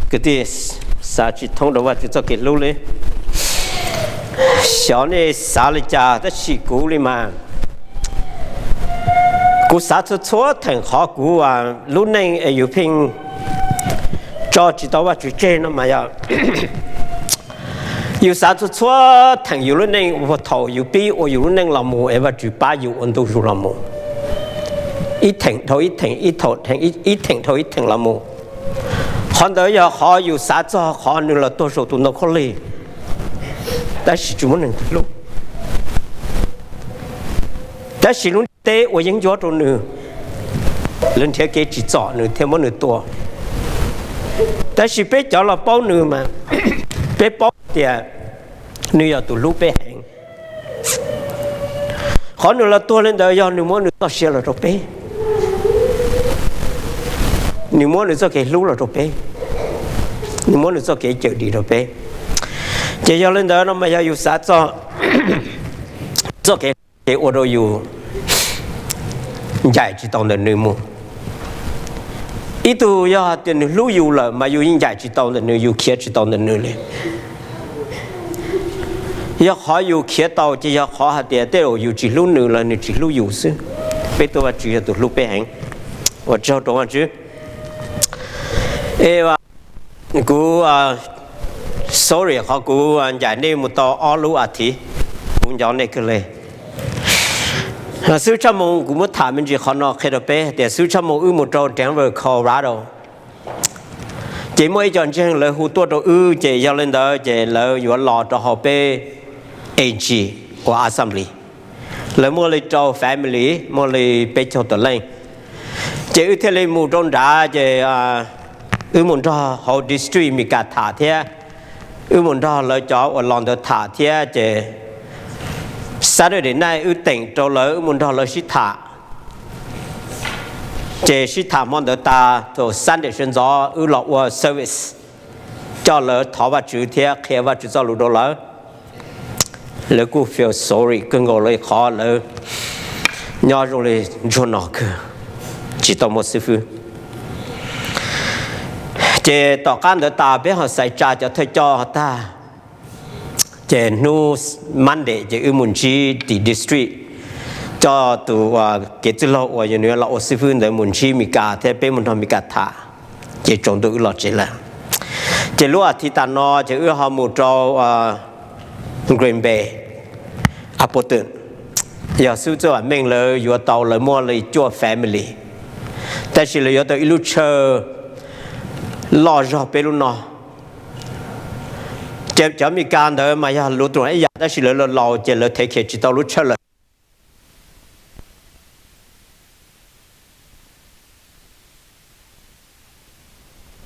Kwv tij, xav tsis thoob rau Vajtswv txoj kev hlub li. Xyov nej xav li cas tab sis kuv li mas, kuv xav txhua txhua theem qhov kuv lub neej es yus pheej tso tsis tau Vajtswv tseg no mas yog yus xav txhua txhua theem yus lub neej uas thaum yus pib ua yus lub neej los mus es Vajtswv pab yus ua ntu zus los mus, ib theem dhau ib theem, ib theem dhau ib theem los mus. Qhov ntawd yog qhov yus xav txog qhov nws los tuag saum tus ntoo khaub lig, tab sis tsis muaj neeg hlub. Tab sis lub ntiaj teb ua yeeb ncuab rau nws, lawv nrhiav kev tsim txom nws thiaj muab nws tua. Tab sis peb cov los paub nws mas, peb paub tias nws yog tus hlub peb heev. Qhov nws los tuag li ntawd yog nws muab nws txoj sia los rau peb, nws muab nws txoj kev hlub los rau peb, nws muab nws txoj kev cawm dim rau peb. Ces yog li ntawd no mas yog yus xav txog txoj kev, kev ua rau yus ncaim tsis tau ntawm nws mus. Ib tug yog tias nws hlub yus lawm mas yus yeej ncaim tsis tau ntawm nws, yus khiav tsis tau ntawm nws li. Yog qhov yus khiav tau ces yog qhov hais tias tej zaum yus tsis hlub nws los nws tsis hlub yus xwb. Peb tuaj Vajtswv yog tus hlub peb heev. Ua tsaug rau Vajtswv. E, kuv sorry qhov kuv ncaim nej mus tau ob lub a thiv, kuv nco nej kawg li. Xib hwb Tshaj Moo, kuv muab tham me ntsis qhov no qhia rau peb tias xib hwb Tshaj Moo wb mus rau Denver, Colorado, ces muaj ib co ntseeg lawv hu tuaj rau wb, ces yog li ntawd ces lawv yuav los rau hauv peb A G uas assembly. Lawv muaj li rau family, muaj li peb caug tawm leej. Ces wb thiaj li mus rau nrad, ces wb mus nrog hauv district Meskas tham thiab, wb mus nrog lawv cov uas los ntawd tham thiab. Ces Saturday night wb teem rau lawv, wb mus nrog lawv sib tham. Ces sib tham hmo ntawd tas, thaum Sunday sawv ntxov wb los ua service, coj lawv thov Vajtswv thiab qhia Vajtswv txoj lus rau lawv. Lawv kuj feel sorry kawg nkaus li qhov lawv nyob zoo li ntsuag no kawg, tsis tau muaj xib fwb. Ces tom qab ntawd tas peb ho xaiv tsa cov thawj coj tag, ces hnub Monday ces wb mus ntsib tim district, coj tus kev txwj laug uas yog nws los ua xib fwb ntawd mus ntsib Meskas thiab peb mus nrog Meskas tham, ces tsaus ntuj wb los tsev lawm. Ces lub a thiv tas no ces wb ho mus rau Green Bay, Appleton, yog xib hwb Txawj Vam Meej lawv yuav tau, lawv muaj li cuaj family, tab sis lawv yuav tau ib lub church loj zog peb lub no. Ces cov Meskas ntawd mas yog luv tus ib yam tab sis lawv laus laus ces lawv thev khiav tsis tau lub church lawm.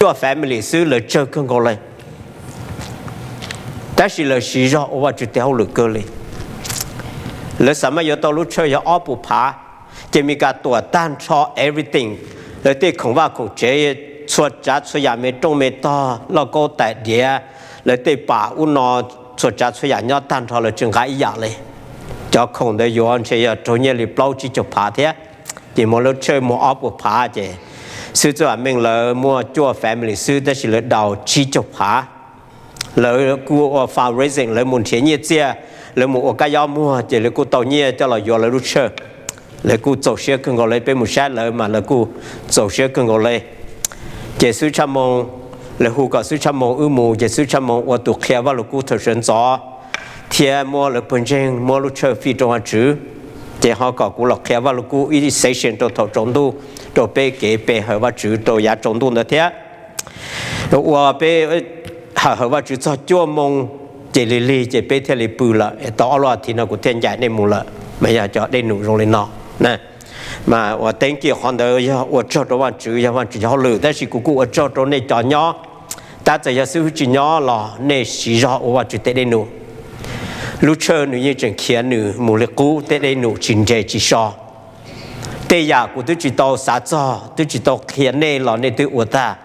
Cuaj family xwb lawv tsawg kawg nkaus li, tab sis lawv siv zog ua Vajtswv tes hauj lwm kawg li. Lawv xav mas yuav tau lub church yog ob puas phav, ces Meskas tuam tag nrho everything, lawv tej khoom vaj khoom tsev, txhua tsav txhua yam, me rooj me tog, lauj kaub tais diav, lawv tej pam ub no, txhua tsav txhua yam nyob tag nrho lawv tsis nqa ib yam li. Cov khoom ntawd yuav ntshe yog raug nyiaj li plaub tsib caug phav thiab. Ces muaj lub church muaj ob puas phav, ces xib hwb Txawj Vam Meej lawv muaj cuaj family xwb tab sis lawv daus tsib caug phav. Lawv kuj ua fundraising, lawv mus nrhiav nyiaj txiag, lawv mus ua kab yob muag ces lawv kuj tau nyiaj coj los yuav lawv lub church. Lawv kuj txaus siab kawg nkaus li, peb mus saib lawv mas lawv kuj txaus siab kawg nkaus li. Ces xib hwb Tshaj Moo, lawv hu kom xib hwb Tshaj Moo wb mus, ces xib hwb Tshaj Moo ua tus qhia Vaj Lug Kub thaum sawv ntxov thiab muab lawv pawg ntseeg muab lub church fij rau Vajtswv. Ces ho kom kuv los qhia Vaj Lug Kub ib session rau thaum tsaus ntuj, rau peb kev pe hawm Vajtswv rau yav tsaus ntuj ntawd thiab. Ua peb hawm hawm Vajtswv txog cuaj moo, ces lig lig ces peb thiaj li pw lawm. Tau ob lub a thiv no kuv thiaj ncaim nej mus lawm, mas yog cov dej num zoo li no. Mas ua teeb kiag qhov ntawd yog ua tsaug rau Vajtswv, yog Vajtswv cov hauj lwm, tab sis kuv kuj ua tsaug rau nej cov nyob. Tab txawm yog xib hwb tsis nyob los nej siv zog ua Vajtswv tej dej num. Lub church nws yeej tseem khiav nws mus li qub, tej dej num tsis nres tsis so. Tej yam kuv twb tsis tau xav txog, twb tsis tau qhia nej los nej twb ua tag,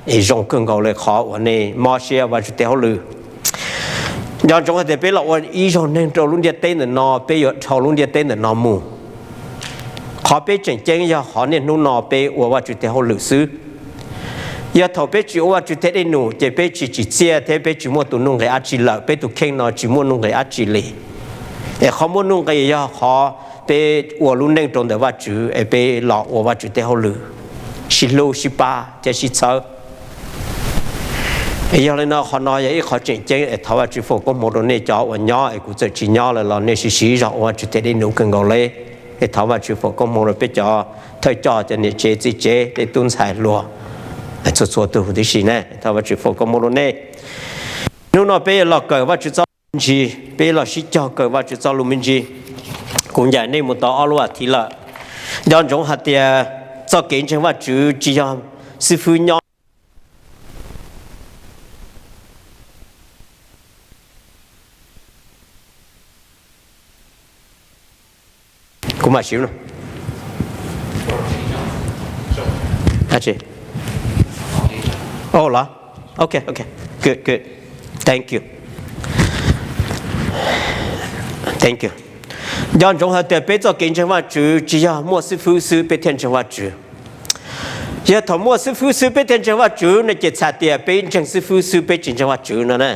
es zoo kawg nkaus li qhov uas nej mob siab Vajtswv tej hauj lwm. Nco ntsoov hais tias peb los ua ib zaug neeg rau lub ntiaj teb ntawm no, peb yuav dhau lub ntiaj teb ntawm no mus. Qhov peb tseem ceeb yog qhov niaj hnub no peb ua Vajtswv tej hauj lwm xwb. Yog thaum peb tsis ua Vajtswv teg dej num ces peb tsis tsim txiaj thiab peb tsis muaj tus nuj nqis dab tsi lawm, peb tus kheej no tsis muaj nuj nqis dab tsi li. Es qhov muaj nuj nqis yog qhov peb ua lub neej rau ntawm Vajtswv es peb los ua Vajtswv tej hauj lwm, sib hlub sib pab thiab sib txhawb. Yog li no qhov no yog ib qhov tseem ceeb es thov Vajtswv foom koob hmoov rau nej cov uas nyob es kuv txawm tsis nyob lawm los nej siv zog ua Vajtswv teg dej num kawg nkaus li. Es thov Vajtswv foom koob hmoov rau peb cov thawj coj, cov niam tsev txiv tsev, tej tub ntxhais hluas txhua txhua tus tib si ne, thov Vajtswv foom koob hmoov rau nej. Hnub no peb los kawm Vajtswv txoj lus me ntsis, peb los sib cog kawm Vajtswv txoj lus me ntsis. Kuv ncaim nej mus tau ob lub as thiv lawm. Nco ntsoov hais tias txoj kev ntseeg Vajtswv tsis yog xib fwb nyob Nco ntsoov hais tias peb txoj kev ntseeg Vajtswv tsis yog muaj xib fwb xwb peb thiaj ntseeg Vajtswv. Yog thaum muaj xib fwb xwb peb thiaj ntseeg Vajtswv no ces txhais tias peb ntseeg xib fwb xwb peb tsis ntseeg Vajtswv no ne.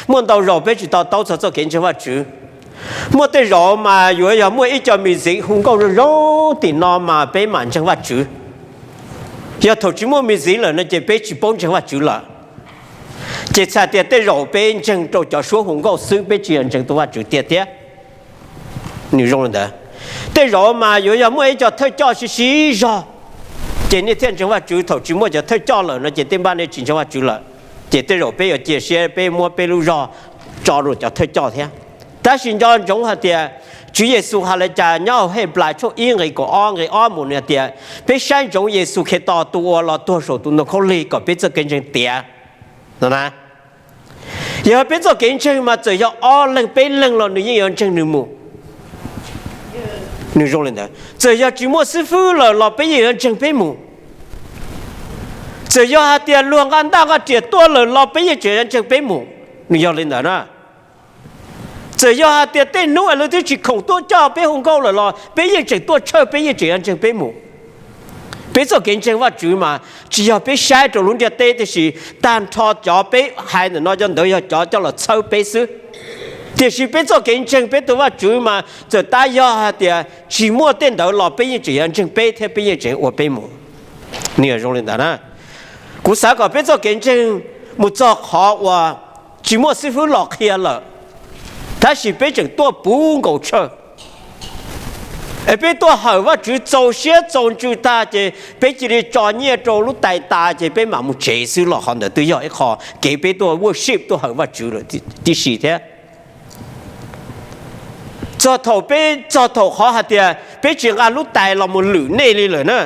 Muaj ntau zaus peb tsis to taub txog txoj kev ntseeg Vajtswv. Muaj tej zaum mas yuav yog muaj ib co me ntxwv hu nkauj zoo zoo tim no mas peb mam ntseeg Vajtswv. Yog thaum tsis muaj me ntxwv lawm no ces peb tsis paub ntseeg Vajtswv lawm. Ces txhais tias tej zaum peb ntseeg rau cov suab hu nkauj xwb peb tsis yog ntseeg tus Vajtswv tiag thiab. Nws zoo li ntawd. Tej zaum mas yuav yog muaj ib co thawj coj siv siv zog, ces nej thiaj ntseeg Vajtswv. Thaum tsis muaj cov thawj coj lawm no ces tej npaj nej tsis ntseeg Vajtswv lawm. Ces tej zaum peb yuav cia siab peb muab peb lub zog tso rau cov thawj coj thiab. Tab sis nco ntsoov hais tias Tswv Yexus hais li cas nyob hauv Henplais tshooj ib nqe kaum ob nqe ob mus nws hais tias peb saib ntsoov Yexus Khetos tus uas los tuag saum tus ntoo khaub lig kom peb txoj kev ntseeg tiav no na. Yog peb txoj kev ntseeg mas txawm yog ob leeg peb leeg los nws yeej yuav ntseeg nws mus. Nws zoo li ntawd. Txawm yog tsis muaj xib fwb lawm los peb yeej yuav ntseeg peb mus. Txawm yog hais tias luag nqa ntaj nqa riam tuaj lawm los peb yeej tseem yuav ntseeg peb mus. Nws yog li ntawd na. Txawm yog hais tias tej hnub es lawv twb tsis khoom tuaj coj peb hu nkauj lawm los peb yeej tseem tuaj tshawj peb yeej tseem yuav ntseeg peb mus. Peb txoj kev ntseeg Vajtswv mas tsis yog peb saib rau lub ntiaj teb tiam sis tag nrho cov peb hais ntawm no cov ntawd yog cov coj los txhawb peb xwb. Tiam sis peb txoj kev ntseeg peb tus Vajtswv mas txawm tab yog hais tias tsis muaj tej ntawd los peb yeej tseem yuav ntseeg peb thiab peb yeej tseem ua peb mus. Nws zoo li ntawd na. Kuv xav kom peb txoj kev ntseeg mus txog qhov uas tsis muaj xib fwb los qhia lawm, tab sis peb tseem tuaj puv nkaus tshawj. Es peb tuaj hawm Vajtswv txaus siab txaus ntsws tag ces peb cia li tso nyiaj rau lub tais tas ces peb mam mus tsev xwb los qhov ntawd twb yog ib qho kev peb tuaj worship tuaj hawm Vajtswv lawm tib si thiab. Txog thaum peb, txog thaum qhov hais tias peb tsis nqa lub tais los mus lwm nej li lawm na,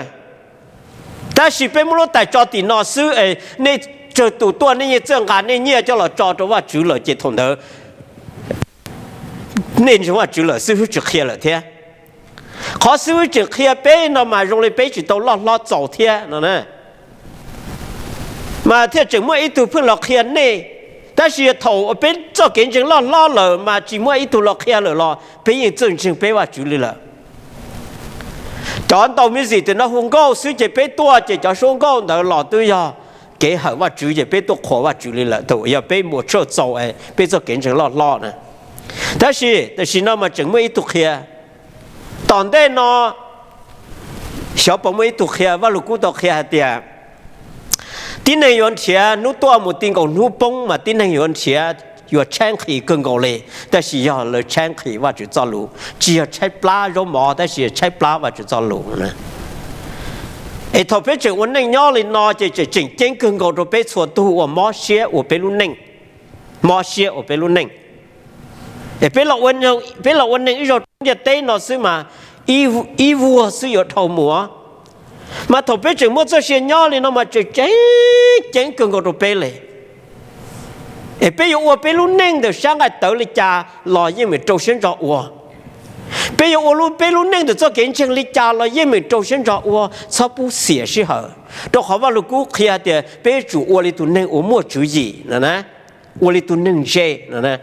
tab sis peb muab lub tais tso tim no xwb es nej tsawg tus tuaj nej yeej txawj nqa nej nyiaj coj los tso rau Vajtswv lawm ces thaum ntawd nej ntseeg Vajtswv lawm xib fwb tsis qhia lawm thiab. Qhov xib fwb tseem qhia peb no mas zoo li peb tsis tau loj hlob txaus thiab no na. Mas thiaj tseem muaj ib tug pheej los qhia nej. Tab sis thaum peb txoj kev ntseeg loj hlob lawm mas tsis muaj ib tug los qhia lawm los peb yeej txawj ntseeg peb Vajtswv li lawm. Cov ntau me ntsis tim no hu nkauj xwb ces peb tuaj ces cov suab nkauj ntawd los twb yog kev hawm Vajtswv ces peb tuaj qhuas Vajtswv li lawm. Thaum yog peb mus tshawj txaus peb txoj kev ntseeg loj hlob na. Tab sis tam sim no mas tseem muaj ib tug qhia. Tom ntej no xyov puas muaj ib tug qhia, Vaj Lug Kub tau qhia hais tias tib neeg yuav nrhiav hnub tuaj mus ti nkaus hnub poob mas tib neeg yuav nrhiav, yuav tshaib nqhis kawg nkaus li. Tab sis yog lawv tshaib nqhis Vajtswv txoj lus, tsis yog tshaib plab zaub mov tab sis yog tshaib plab Vajtswv txoj lus. Es thaum peb tseem ua neej nyob li no ces tseem tseem ceeb kawg nkaus rau peb txhua tug uas mob siab ua peb lub neej, mob siab ua peb lub neej. Es peb los ua neej ib zaug rau ntiaj teb no xwb mas ib vuag xwb yuav dhau mus. Mas thaum peb tseem muaj txoj sia nyob li no mas tseem tseem ceeb kawg nkaus rau peb li. Es peb yuav ua peb lub neej ntawm sab nqaij tawv li cas los yeej meem rau siab ntso ua. Peb yuav ua peb lub neej ntawm txoj kev ntseeg li cas los yeej meem rau siab ntso ua, txhob pub xiam sij hawm. Rau qhov Vaj Lug Kub qhia tias peb yuav tsum ua li tus neeg uas muaj tswv yim no na, ua li tus neeg ntse no na.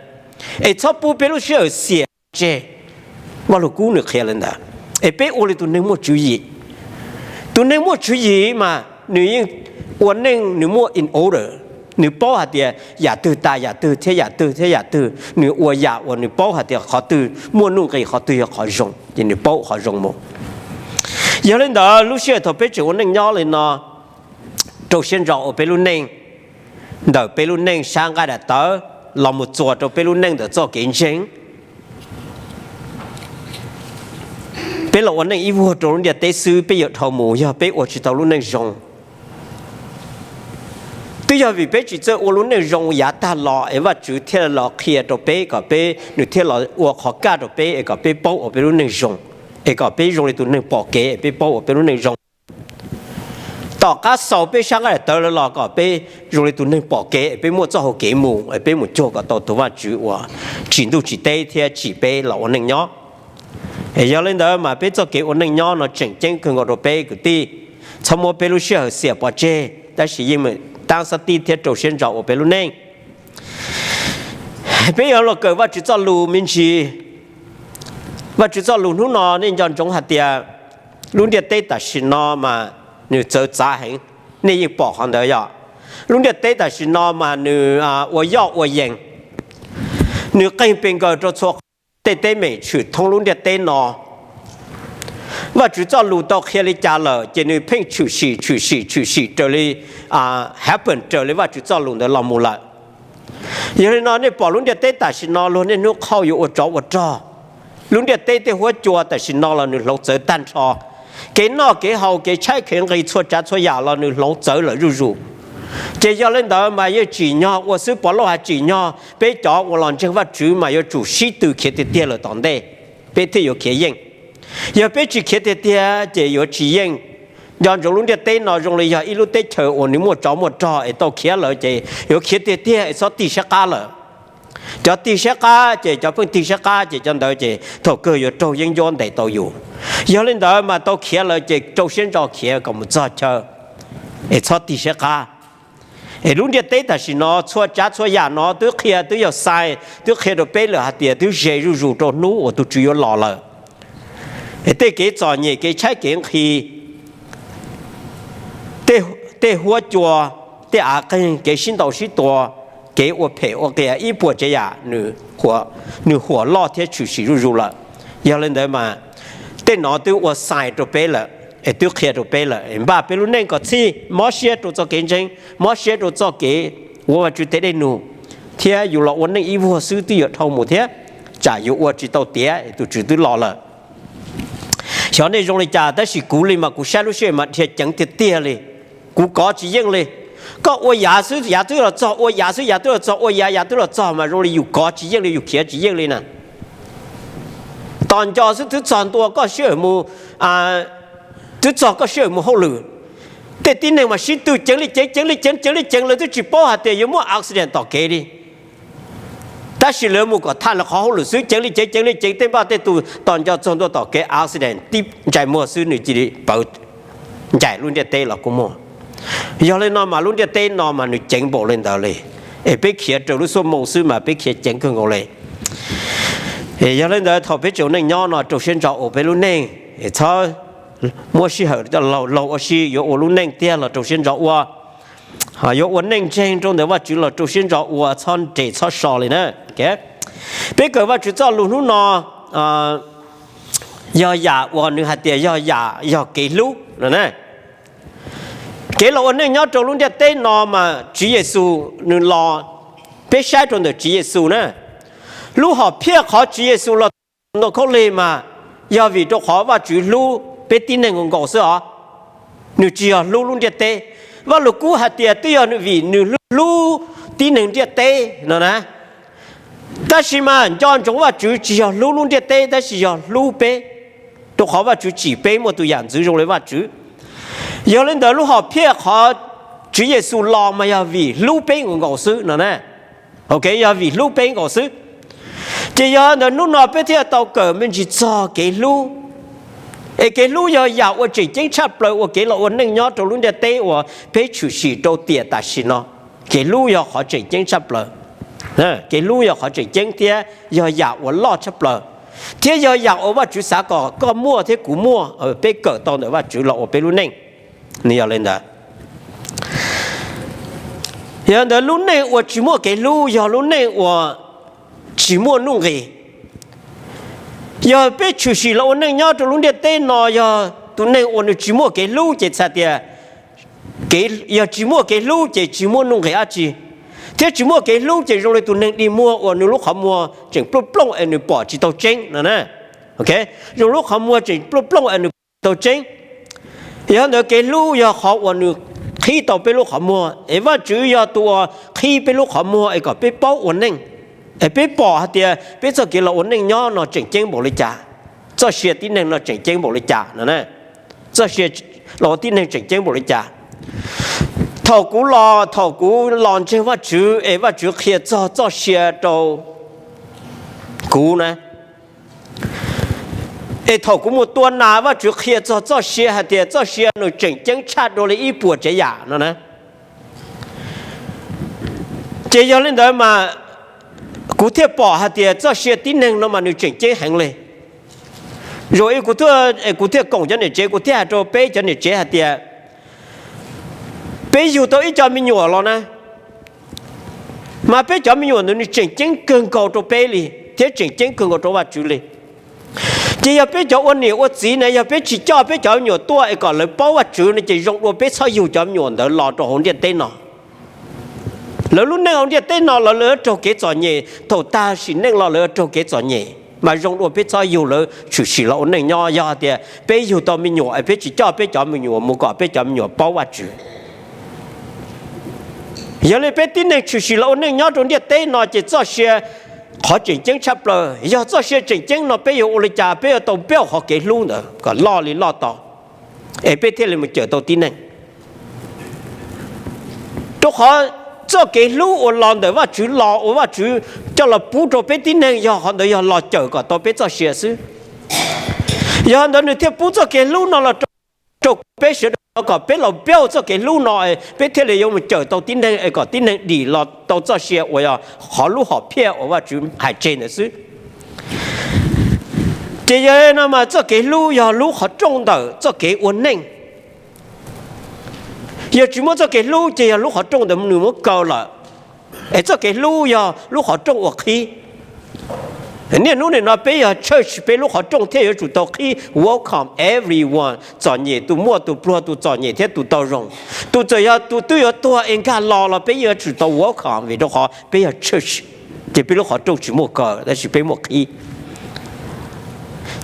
Es txhob pub peb lub sij hawm xiam tseg. Vaj Lug Kub nws qhia li ntawd. Es peb ua li tus neeg muaj tswv yim. Tus neeg muaj tswv yim mas nws yeej ua neej nws muaj in order, nws paub hais tias yam twg tas yam twg thiab yam twg thiab yam twg, nws ua yam uas nws paub hais tias qhov twg muaj nuj nqis, qhov twg yog qhov zoo ces nws paub qhov zoo mus. Yog li ntawd lub sij hawm thaum peb tseem ua neej nyob li no, rau siab ntso ua peb lub neej, ntawm peb lub neej sab nqaij daim tawv los mus txuas rau peb lub neej ntawm txoj kev ntseeg. Peb los ua neej ib vuag rau lub ntiaj teb xwb peb yuav dhau mus yog peb ua tsis tau lub neej zoo. Twb yog vim peb tsis txawj ua lub neej zoo yav tag los es Vajtswv thiaj los qhia rau peb kom peb, nws thiaj los ua qhov kaj rau peb es kom peb paub ua peb lub neej zoo, es kom peb zoo li tus neeg pom kev es peb paub ua peb lub neej zoo. Tom qab xaus peb sab nqaij daim tawv lawm los kom peb zoo li tus neeg pom kev es peb muaj txoj hau kev mus es peb mus cuag kom tau tus Vajtswv uas tsim ntuj tsim teb thiab tsim peb los ua neej nyob. Es yog li ntawd mas peb txoj kev ua neej nyob no tseem ceeb kawg nkaus rau peb kwv tij. Txhob muab peb lub sij hawm xiam pov tseg, tab sis yeej meem taab xab tib thiab rau siab ntso ua peb lub neej. Peb yuav los kawm Vajtswv txoj lus me ntsis. Vajtswv txoj lus hnub no nej nco ntsoov hais tias lub ntiaj teb tam sim no mas nws txawv txav heev, nej yeej pom qhov ntawd yog. Lub ntiaj teb tam sim no mas nws ua yoj ua yees, nws qeeg pes nkaws rau txhua qhov, tej teeb meem tshwm thoob lub ntiaj teb no. Vajtswv txoj lus tau qhia li cas lawm ces nws pheej tshwm sim tshwm sim tshwm sim raws li, happen raws li Vajtswv txoj lus ntawd los mus lawm. Yog li no nej pom lub ntiaj teb tam sim no luag niaj hnub qhauj yuav ua tsov ua rog. Lub ntiaj teb tej huab cua tam sim no los nws hloov txawv tag nrho. Kev noj kev haus, kev tshaib kev nqhis, txhua tsav txhua yam los nws hloov txawv lawm zuj zus. Ces yog li ntawd mas yeej tsim nyog ua xwb, Pov Lauj hais tsim nyog peb cov uas los ntseeg Vajtswv mas yuav tsum sib tw khiav tiag tiag lawm tom ntej, peb thiaj yuav khiav yeej. Yog peb tsis khiav tiag tiag ces yuav tsis yeej. Nco ntsoov lub ntiaj teb no zoo li yog ib lub teb chaws uas nws muaj tsov muaj rog es tau khiav lawm ces yuav khiav tiag tiag es txhob tig siab qab lawm. Cov tig siab qab ces cov pheej tig siab qab ces cov ntawd ces thaum kawg yuav raug yeeb ncuab ntes tau yus. Yog li ntawd mas tau khiav lawm ces rau siab ntso khiav kom mus txog chaw es txhob tig siab qab. Es lub ntiaj teb tam sim no txhua tsav txhua yam no twb qhia, twb yog sign, twb qhia rau peb lawm hais tias twb ze zuj zus rau hnub uas tus Tswv yuav los lawm. Es tej kev txom nyem, kev tshaib kev nqhis, tej huab cua, tej av qeeg, kev sib ntaus sib tua, kev ua phem ua qias, ib puas tsav yam nws huam loj thiab tshwm sim zuj zus lawm. Yog li ntawd mas tej no twb ua sign rau peb lawm, es twb qhia rau peb lawm, npaj peb lub neej kom txhij, mob siab rau txoj kev ntseeg, mob siab rau txoj kev ua Vajtswv tej dej num, thiab yus los ua neej ib vuag xwb twb yuav dhau mus thiab, tsam yus ua tsis tau tiav tus Tswv twb los lawm. Xyov nej zoo li cas tab sis kuv li mas kuv saib lub sij hawm mas dhia ceev tiag tiag li. Kuv kov tsis yeej li. Koj ua yav xwb yav twb los txog, ua yav xwb yav twb los txog, ua yav yav twb los txog mas zoo li yus kov tsis yeej li, yus khiav tsis yeej li na. Tos nco xwb twb txog ntua koj sij hawm mus, twb txog koj sij hawm mus hauj lwm. Tej tib neeg mas sib tw ceev li ceev, ceev li ceev, ceev li ceev, lawv twb tsis paub hais tias yuav muaj accident tom kev li. Tab sis lawv mus kom tham lawv qhov hauj lwm xwb, ceev li ceev, ceev li ceev, tej npaj tej tus tos nco txog ntua tom kev accident tib ntsais muag xwb nws cia li pawv ncaim lub ntiaj teb los kuj muaj. Yog li no mas lub ntiaj teb no mas nws ceev npaum li ntawd li, es peb khiav raws lub xuab moos xwb mas peb khiav ceev kawg nkaus li. Yog li ntawd thaum peb tseem ua neej nyob no rau siab ntso ua peb lub neej, txhob muab sij hawm laug ua si, yuav ua lub neej tiag los rau siab ntso ua. Yuav ua neej ntseeg rau ntawm Vajtswv los rau siab ntso ua, txhob nres txhob so li na. Peb kawm Vajtswv txoj lus hnub no yog yam uas nws hais tias yog yam, yog kev hlub no. Kev los ua neej nyob rau lub ntiaj teb no mas Tswv Yexus nws los, peb saib rau ntawm Tswv Yexus na, lub hom phiaj qhov Tswv Yexus los ntau khaub lig mas yog vim rau qhov Vajtswv hlub peb tib neeg nkaus xwb os. Nws tsis yog hlub lub ntiaj teb. Vajluskub hais tias twb yog nws vim nws hlub tib neeg ntiaj teb no na. Tab sis mas nco ntsoov Vajtswv tsis yog hlub lub ntiaj teb tab sis yog hlub peb, rau qhov Vajtswv tsim peb muaj tus yam ntxwv zoo li Vajtswv. Yog li ntawd lub hom phiaj qhov Tswv Yexus los mas yog vim hlub peb nkaus nkaus xwb no na. Ok, yog vim hlub peb nkaus xwb. Ces yog ntawd hnub no peb thiaj tau kawm me ntsis txog kev hlub. Es kev hlub yog yam uas tseem ceeb tshaj plaws uas kev los ua neej nyob rau lub ntiaj teb uas peb tshwm sim rau tiam tam sim no. Kev hlub yog qhov tseem ceeb tshaj plaws. Kev hlub yog qhov tseem ceeb thiab yog yam uas loj tshaj plaws, thiab yog yam uas Vajtswv xav kom koj muaj thiab kuv muaj, peb kawm tau ntawm Vajtswv los ua peb lub neej. Nws yog li ntawd. Yog ntawd lub neej uas tsis muaj kev hlub yog lub neej uas tsis muaj nuj nqis. Yog peb tshwm sim los ua neej nyob rau lub ntiaj teb no, yog tus neeg uas nws tsis muaj kev hlub ces txhais tias, yog tsis muaj kev hlub ces tsis muaj nuj nqis dab tsi, thiab tsis muaj kev hlub ces zoo li tus neeg dig muag uas nws lub qhov muag tseem plooj plooj es nws pom tsis tau tseeb no. Zoo lub qhov muag tseem plooj plooj es nws pom tsis tau tseeb. Yog ntawd kev hlub yog qhov uas nws qhib tau peb lub qhov muag, es Vajtswv yog tus uas qhib peb lub qhov muag es kom peb paub ua neej, es peb pom hais tias peb txoj kev los ua neej nyob no tseem ceeb npaum li cas, txoj sia tib neeg no tseem ceeb npaum li cas no. Txoj sia los ua tib neeg tseem ceeb npaum li cas. Thaum kuv los, thaum kuv los ntseeg Vajtswv es Vajtswv qhia txog txoj sia rau kuv na, es thaum kuv mus tua nas Vajtswv qhia txog txoj sia hais tias txoj sia nws tseem ceeb tshaj dua li ib puas tsav yam no na. Ces yog li ntawd mas kuv thiaj pom hais tias txoj sia tib neeg no mas nws tseem ceeb heev li. Zaum kuv thiaj koom cov niam tsev, kuv thiaj hais rau peb cov niam tsev hais tias, peb yug tau ib co me nyuam los na, mas peb cov me nyuam ntawd nws tseem ceeb kawg nkaus rau peb li, thiab tseem ceeb kawg nkaus rau Vajtswv li. Ces yog peb cov ua niam ua txiv na, yog peb tsis coj peb cov me nyuam tuaj es kom lawv paub Vajtswv no ces zoo dua peb txhob yug cov me nyuam ntawd los rau hauv ntiaj teb no. Lawv lub neej hauv ntiaj teb no los lawv yuav raug kev txom nyem, thaum tag sim neej los lawv yuav raug kev txom nyem, mas zoo dua peb txhob yug lawv tshwm sim los ua neej nyob. Yog hais tias peb yug tau me nyuam es peb tsis coj peb cov me nyuam mus kom peb cov me nyuam paub Vajtswv, yog li peb tib neeg tshwm sim los ua neej nyob rau ntiaj teb no ces txoj sia qhov tseem ceeb tshaj plaws. Yog txoj sia tseem ceeb no peb yuav ua li cas? Peb yuav tau build qhov kev hlub ntawd kom loj li loj tau, es peb thiaj li mus cawm tau tib neeg. Rau qhov txoj kev hlub uas los ntawm Vajtswv los uas Vajtswv coj los pub rau peb tib neeg yog qhov ntawd yog los cawm kom tau peb txoj sia xwb. Yog ntawd nws thiaj pub txoj kev hlub no los rau peb sawv daws kom peb los build txoj kev hlub no, peb thiaj li yuav mus cawm tau tib neeg es kom tib neeg dim los tau txoj sia uas yog qhov lub hom phiaj uas Vajtswv hais tseg ntawd xwb. Ces yog li no mas txoj kev hlub yog lub qhov rooj ntawm txoj kev ua neej. Yog tsis muaj txoj kev hlub ces yog lub qhov rooj ntawd nws muab kaw lawm, es txoj kev hlub yog lub qhov rooj uas qhib. Niaj hnub nim no peb yog church, peb lub qhov rooj thiaj yuav tsum tau qhib, welcome everyone, txom nyem, tus muaj tus pluag, tus txom nyem thiab tus tau zoo. Tus txawm yog tus twb yuav tuag es nkag los los peb yuav tsum tau welcome vim rau qhov peb yog church, ces peb lub qhov rooj tsis muaj kaw tab sis peb muaj qhib.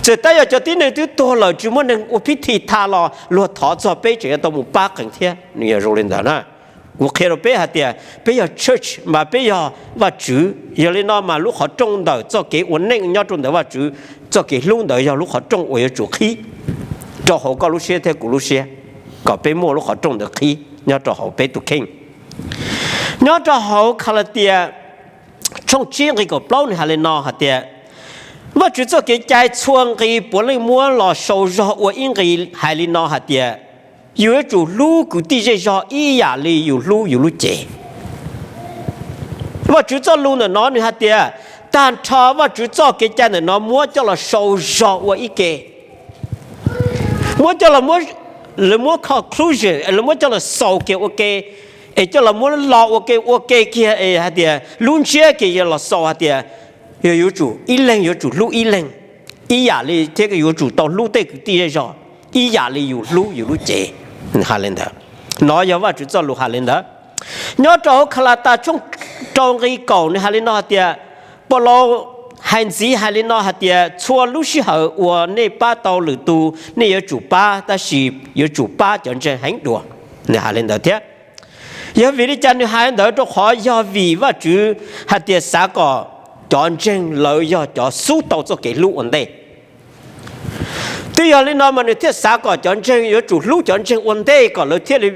Txawm tab yog cov tib neeg twb tuag lawm tsis muaj neeg ua phiv thi tha los luag thov txog peb tseem yuav tau mus pab qees thiab. Nws yog zoo li ntawd na. Kuv qhia rau peb hais tias peb yog church mas peb yog Vajtswv, yog li no mas lub qhov rooj ntawm txoj kev ua neej nyob rau ntawm Vajtswv, txoj kev hlub ntawd yog lub qhov rooj uas yuav tsum qhib rau hauv koj lub siab thiab kuv lub siab, kom peb muaj lub qhov rooj ntawd qhib nyob rau hauv peb tus kheej. Nyob rau hauv Kalatias tshooj tsib nqi kaum plaub nws hais li no hais tias, Vajtswv txoj kev cai txhua nqi puav leej muab los sau zog ua ib nqi hais li no hais tias, yus yuav tsum hlub kwv tij zej zog ib yam li yus hlub yus lub cev. Vajtswv txoj lus ntawm no nws hais tias, tag nrho Vajtswv txoj kev cai ntawm no muab coj los sau zog ua ib ke, muab coj los, lawv muab conclusion, lawv muab coj los xaus kiag ua ke, es coj los muab lo ua ke ua ke kiag es hais tias lub ntsiab kiag yog los xaus hais tias, yog yuav tsum ib leeg yuav tsum hlub ib leeg ib yam li thiab yuav tsum tau hlub tej kwv tij zej zog ib yam li yus hlub yus lub cev. Nws hais li ntawd, no yog Vajtswv txoj lus hais li ntawd. Nyob rau hauv Kalatas tshooj rau nqi kaum nws hais li no hais tias, Paulus hais ntxiv hais li no hais tias, txhua lub sij hawm uas nej pab tau lwm tus nej yuav tsum pab, tab sis yuav tsum pab cov ntseeg heev dua. Nws hais li ntawd thiab. Yog vim li cas nws hais ntawd? Rau qhov yog vim Vajtswv hais tias xav kom cov ntseeg lawv yog cov xub tau txoj kev hlub ua ntej. Twb yog li no mas nws thiaj xav kom cov ntseeg yuav tsum hlub cov ntseeg ua ntej kom lawv thiaj li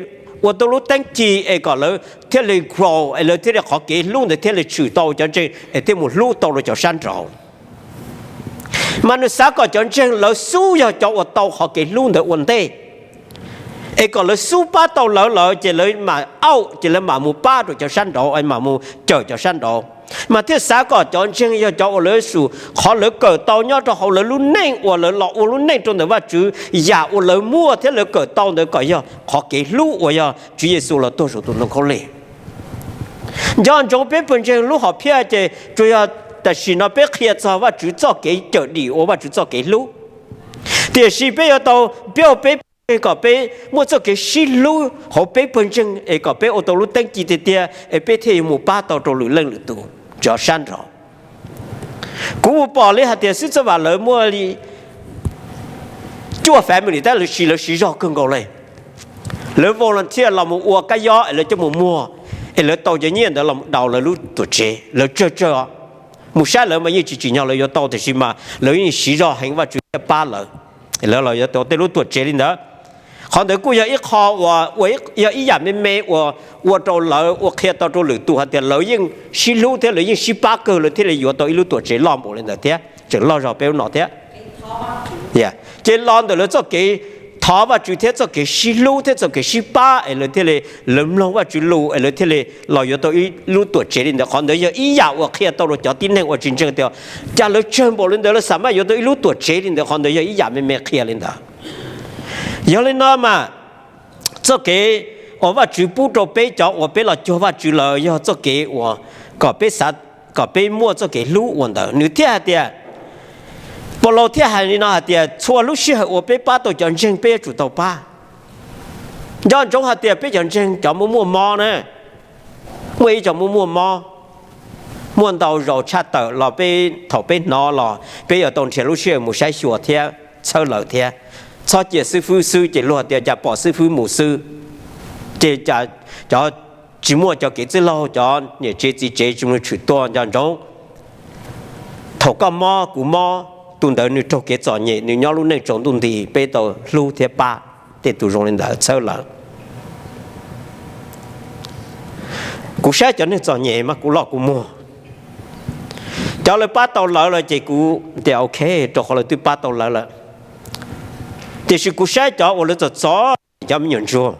ua tau lub teeb ci es kom lawv thiaj li grow es lawv thiaj li qhov kev hlub ntawd thiaj li tshwm tau cov ntseeg es thiaj mus hlub tau rau cov sab nraud. Mas nws xav kom cov ntseeg lawv xub yog cov uas tau qhov kev hlub ntawd ua ntej, es kom lawv xub pab tau lawv lawm ces lawv mam auj ces lawv mam mus pab rau cov sab nraud es mam mus cawm cov sab nraud. Mas thiaj xav kom cov ntseeg yog cov uas lawv qhov lawv kawm tau nyob rau hauv lawv lub neej uas lawv los ua lub neej rau ntawm Vajtswv, yam uas lawv muaj thiab lawv kawm tau ntawd kom yog qhov kev hlub uas yog Tswv Yexus los tuag saum tus ntoo khaub lig. Nco ntsoov peb pawg ntseeg lub hom phiaj ces tsuas yog tam sim no peb qhia txog Vajtswv txoj kev cawm dim ua Vajtswv txoj kev hlub. Tiam sis peb yuav tau piav peb pawg ntseeg kom peb muaj txoj kev sib hlub hauv peb pawg ntseeg es kom peb ua tau lub teeb ci tiag tiag es peb thiaj yuav mus pab tau rau lwm leej lwm tus cov sab nraud. Kuv mus pom li hais tias xib txawj vam lawv muaj li cuaj family tab sis lawv siv zog kawg nkaus li. Lawv volunteer los mus ua kab yob es lawv coj mus muag es lawv tau cov nyiaj ntawd los daus lawv lub tuam tsev, lawv tsawg tsawg os. Mus saib lawv mas yeej tsis tsim nyog lawv yuav tau tiam sis mas lawv yeej siv zog heev Vajtswv thiaj pab lawv, lawv los yuav tau tej lub tuam tsev li ntawd. Qhov ntawd kuj yog ib qho uas yog ib yam me me uas ua rau lawv ua qhia tau rau lwm tus hais tias lawv yeej sib hlub thiab lawv yeej sib pab kawg lawv thiaj li yuav tau ib lub tuam tsev loj npaum li ntawd thiab tseem loj zog peb lub no thiab. Ces los ntawm lawv txoj kev thov Vajtswv thiab txoj kev sib hlub thiab txoj kev sib pab es lawv thiaj li lawv mloog Vajtswv lus es lawv thiaj li los yuav tau ib lub tuam tsev li ntawd. Qhov ntawd yog ib yam uas qhia tau rau cov tib neeg uas tsis ntseeg tias cas lawv tsawg npaum li ntawd lawv xav mas yuav tau ib lub tuam tsev li ntawd. Qhov ntawd yog ib yam me me qhia li ntawd. Yog li no mas txoj kev uas Vajtswv pub rau peb cov uas peb los cuag Vajtswv lawm yog txoj kev uas kom peb xav kom peb muaj txoj kev hlub ua ntawd. Nws thiaj hais tias, Paulus thiaj hais li no hais tias txhua lub sij hawm uas peb pab tau cov ntseeg peb yuav tsum tau pab. Nco ntsoov hais tias peb cov ntseeg cov muaj muaj mob na, muaj ib co muaj muaj mob, muaj ntau zaus tshaj tawm los peb thaum peb hnov los peb yuav tau nrhiav lub sij hawm mus saib xyuas thiab txhawb lawv thiab. Txhob cia xib fwb xwb ces luag tias cas pom xib fwb mus xwb, ces cov tsis muaj cov kev txwj laug cov niam tsev txiv tsev tsis mus tshwm tuaj. Nco ntsoov, thaum koj mob kuv mob, tus ntawd nws raug kev txom nyem nws nyob lub neej tsaus ntuj nti peb tau hlub thiab pab tej tus zoo li ntawd txhawb lawv. Kuv saib cov neeg txom nyem mas kuv los kuv muag. Cov lawv pab tau lawv lawm ces kuv tias ok, rau qhov lawv twb pab tau lawv lawm. Tiam sis kuv saib cov uas lawv txom txom nyem, cov me nyuam ntsuag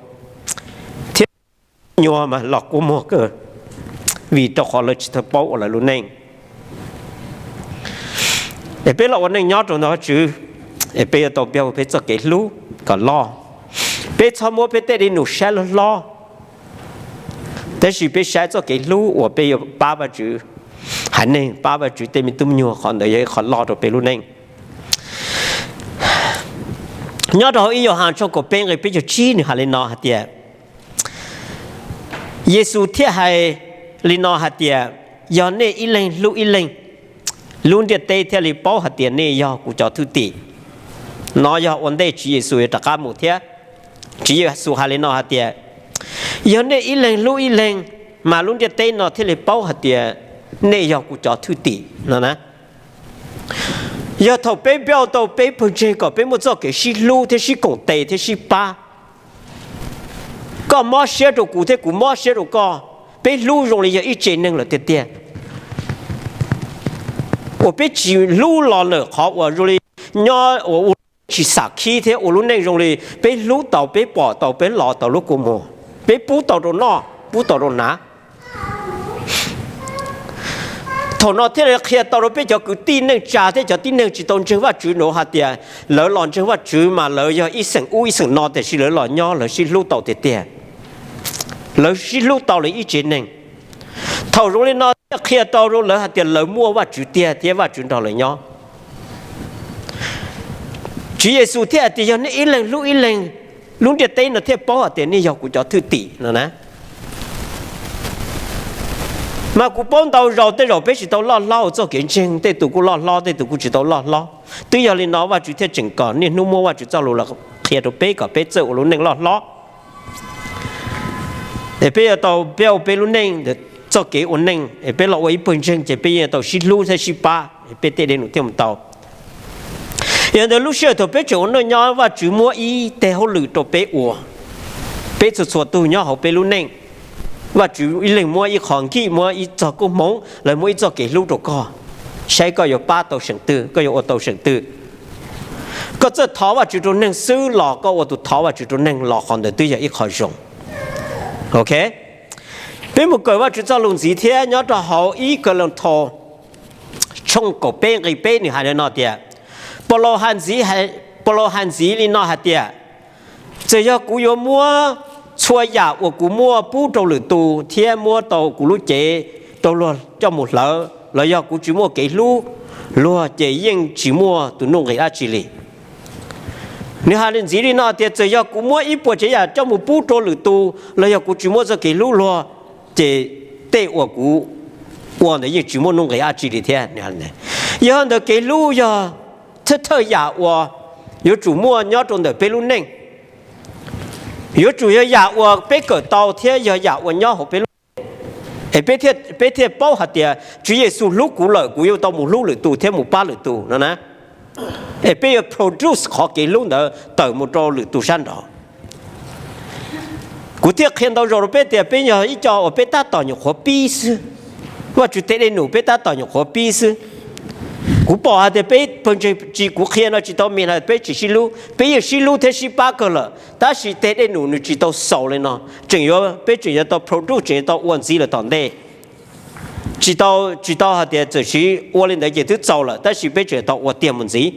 thiab nyuag mas los kuv muag kawg, vim rau qhov lawv tsis tau paub ua lawv lub neej. Es peb los ua neej nyob rau ntawm Vajtswv, es peb yuav tau piav peb txoj kev hlub kom loj. Peb txhob muab peb tej dej num saib loj hlob, tab sis peb saib txoj kev hlub uas peb yuav pab Vajtswv haiv neeg, pab Vajtswv tej me tub me nyuag, qhov ntawd yog ib qho loj rau peb lub neej. Nyob rau hauv ib Yauhas tshooj kaum peb nqe peb caug tsib nws hais li no hais tias, Yexus thiaj hais li no hais tias, yog nej ib leeg hlub ib leeg, lub ntiaj teb thiaj li paub hais tias nej yog kuv cov thwj tim. No yog ua ntej Tswv Yexus yuav rov qab mus thiab. Tswv Yexus hais li no hais tias, yog nej ib leeg hlub ib leeg, mas lub ntiaj teb no thiaj li paub hais tias nej yog kuv cov thwj tim no na. Yog thaum peb npaj tau peb pawg ntseeg kom peb muaj txoj kev sib hlub thiab sib koom tes thiab sib pab, koj mob siab rau kuv thiab kuv mob siab rau koj, peb hlub zoo li yog ib tse neeg lawm tiag tiag. Uas peb tsis hlub los ntawm qhov uas zoo li nyob ua ua tsis xam khib thiab ua lub neej zoo li peb hlub tau, peb pom tau, peb los tau lub kua muag, peb pub tau rau noj pub tau rau hnav. Thaum no thiaj li qhia tau rau peb cov kwv tij neej tsa thiab cov tib neeg tsis tau ntseeg Vajtswv nuav hais tias lawv los ntseeg Vajtswv mas lawv yog ib xeem ub ib xeem no tiam sis lawv los nyob lawv sib hlub tau tiag tiag. Lawv sib hlub tau li ib tsev neeg. Thaum zoo li no thiaj qhia tau rau lawv hais tias lawv muaj Vajtswv tiag thiab Vajtswv nrog lawv nyob. Tswv Yexus thiaj hais tias yog nej ib leeg hlub ib leeg, lub ntiaj teb no thiaj paub hais tias nej yog kuv cov thwj tim no na. Mas kuv paub ntau zaus tej zaum peb tsis tau loj hlob ua txoj kev ntseeg, tej tus kuj loj hlob tej tus kuj tsis tau loj hlob. Twb yog li no Vajtswv thiaj tseem kom niaj hnub muab Vajtswv txoj lus los qhia rau peb kom peb txawj ua lub neej loj hlob. Es peb yuav tau peb ua peb lub neej, txoj kev ua neej es peb los ua ib pawg ntseeg ces peb yuav tau sib hlub thiab sib pab, peb tej dej num thiaj mus tau. Yog ntawd lub sij hawm thaum peb tseem ua neej nyob Vajtswv muab ib teg hauj lwm rau peb ua, peb txhua txhua tug nyob hauv peb lub neej, Vajtswv ib leeg muab ib qho nkij, muab ib txoj koob hmoov, lawv muab ib txoj kev hlub rau koj, saib koj yuav pab tau seem twg, koj yuav ua tau seem twg. Koj txawj thov Vajtswv rau neeg xwb los koj ua tus thov Vajtswv rau neeg los qhov ntawd twb yog ib qho zoo. Ok, peb mus kawm Vajtswv txoj lus ntxiv thiab nyob rau hauv ib Kalanthaus tshooj kaum peb nqe peb nws hais li no tias, Paulus hais ntxiv li no hais tias, txawm yog kuv yuav muab txhua yam uas kuv muab pub rau lwm tus thiab muab tau kuv lub cev rau luag coj mus hlawv, los yog kuv tsis muaj kev hlub, luag ces yeej tsis muaj tus nuj nqis dab tsi li. Nws hais li ntxiv li no tias txawm yog kuv muab ib puas tsav yam coj mus pub rau lwm tus los yog kuv tsis muaj txoj kev hlub luag, ces tej uas kuv ua ntawd yeej tsis muaj nuj nqis dab tsi li thiab. Yog ntawd kev hlub yog thawj thawj yam uas yuav tsum muaj nyob rau ntawm peb lub neej. Yuav tsum yog yam uas peb kawm tau thiab yog yam uas nyob hauv peb lub neej, es peb thiaj paub hais tias Tswv Yexus hlub kuv lawm, kuv yuav tau mus hlub lwm tus thiab mus pab lwm tus no na. Es peb yuav produce qhov kev hlub ntawd tawm mus rau lwm tus sab nraud. Kuv thiaj qhia ntau zaus rau peb tias peb yog ib co uas peb tab tom nyuam qhuav pib xwb. Vajtswv tej dej num peb tab tom nyuam qhuav pib xwb. Kuv pom hais tias peb pawg ntseeg tsis, kuv qhia no tsis tau mean hais peb tsis sib hlub, peb yeej sib hlub thiab sib pab kawg lawm, tab sis tej dej num nws tsis tau xaus li no. Tseem yuav, peb tseem yuav tau produce, tseem yuav tau ua ntxiv lawm tom ntej. Tsis tau, tsis tau hais tias txawm sis ua li ntawd ces twb txaus lawm, tab sis peb tseem yuav tau ua tiag mus ntxiv.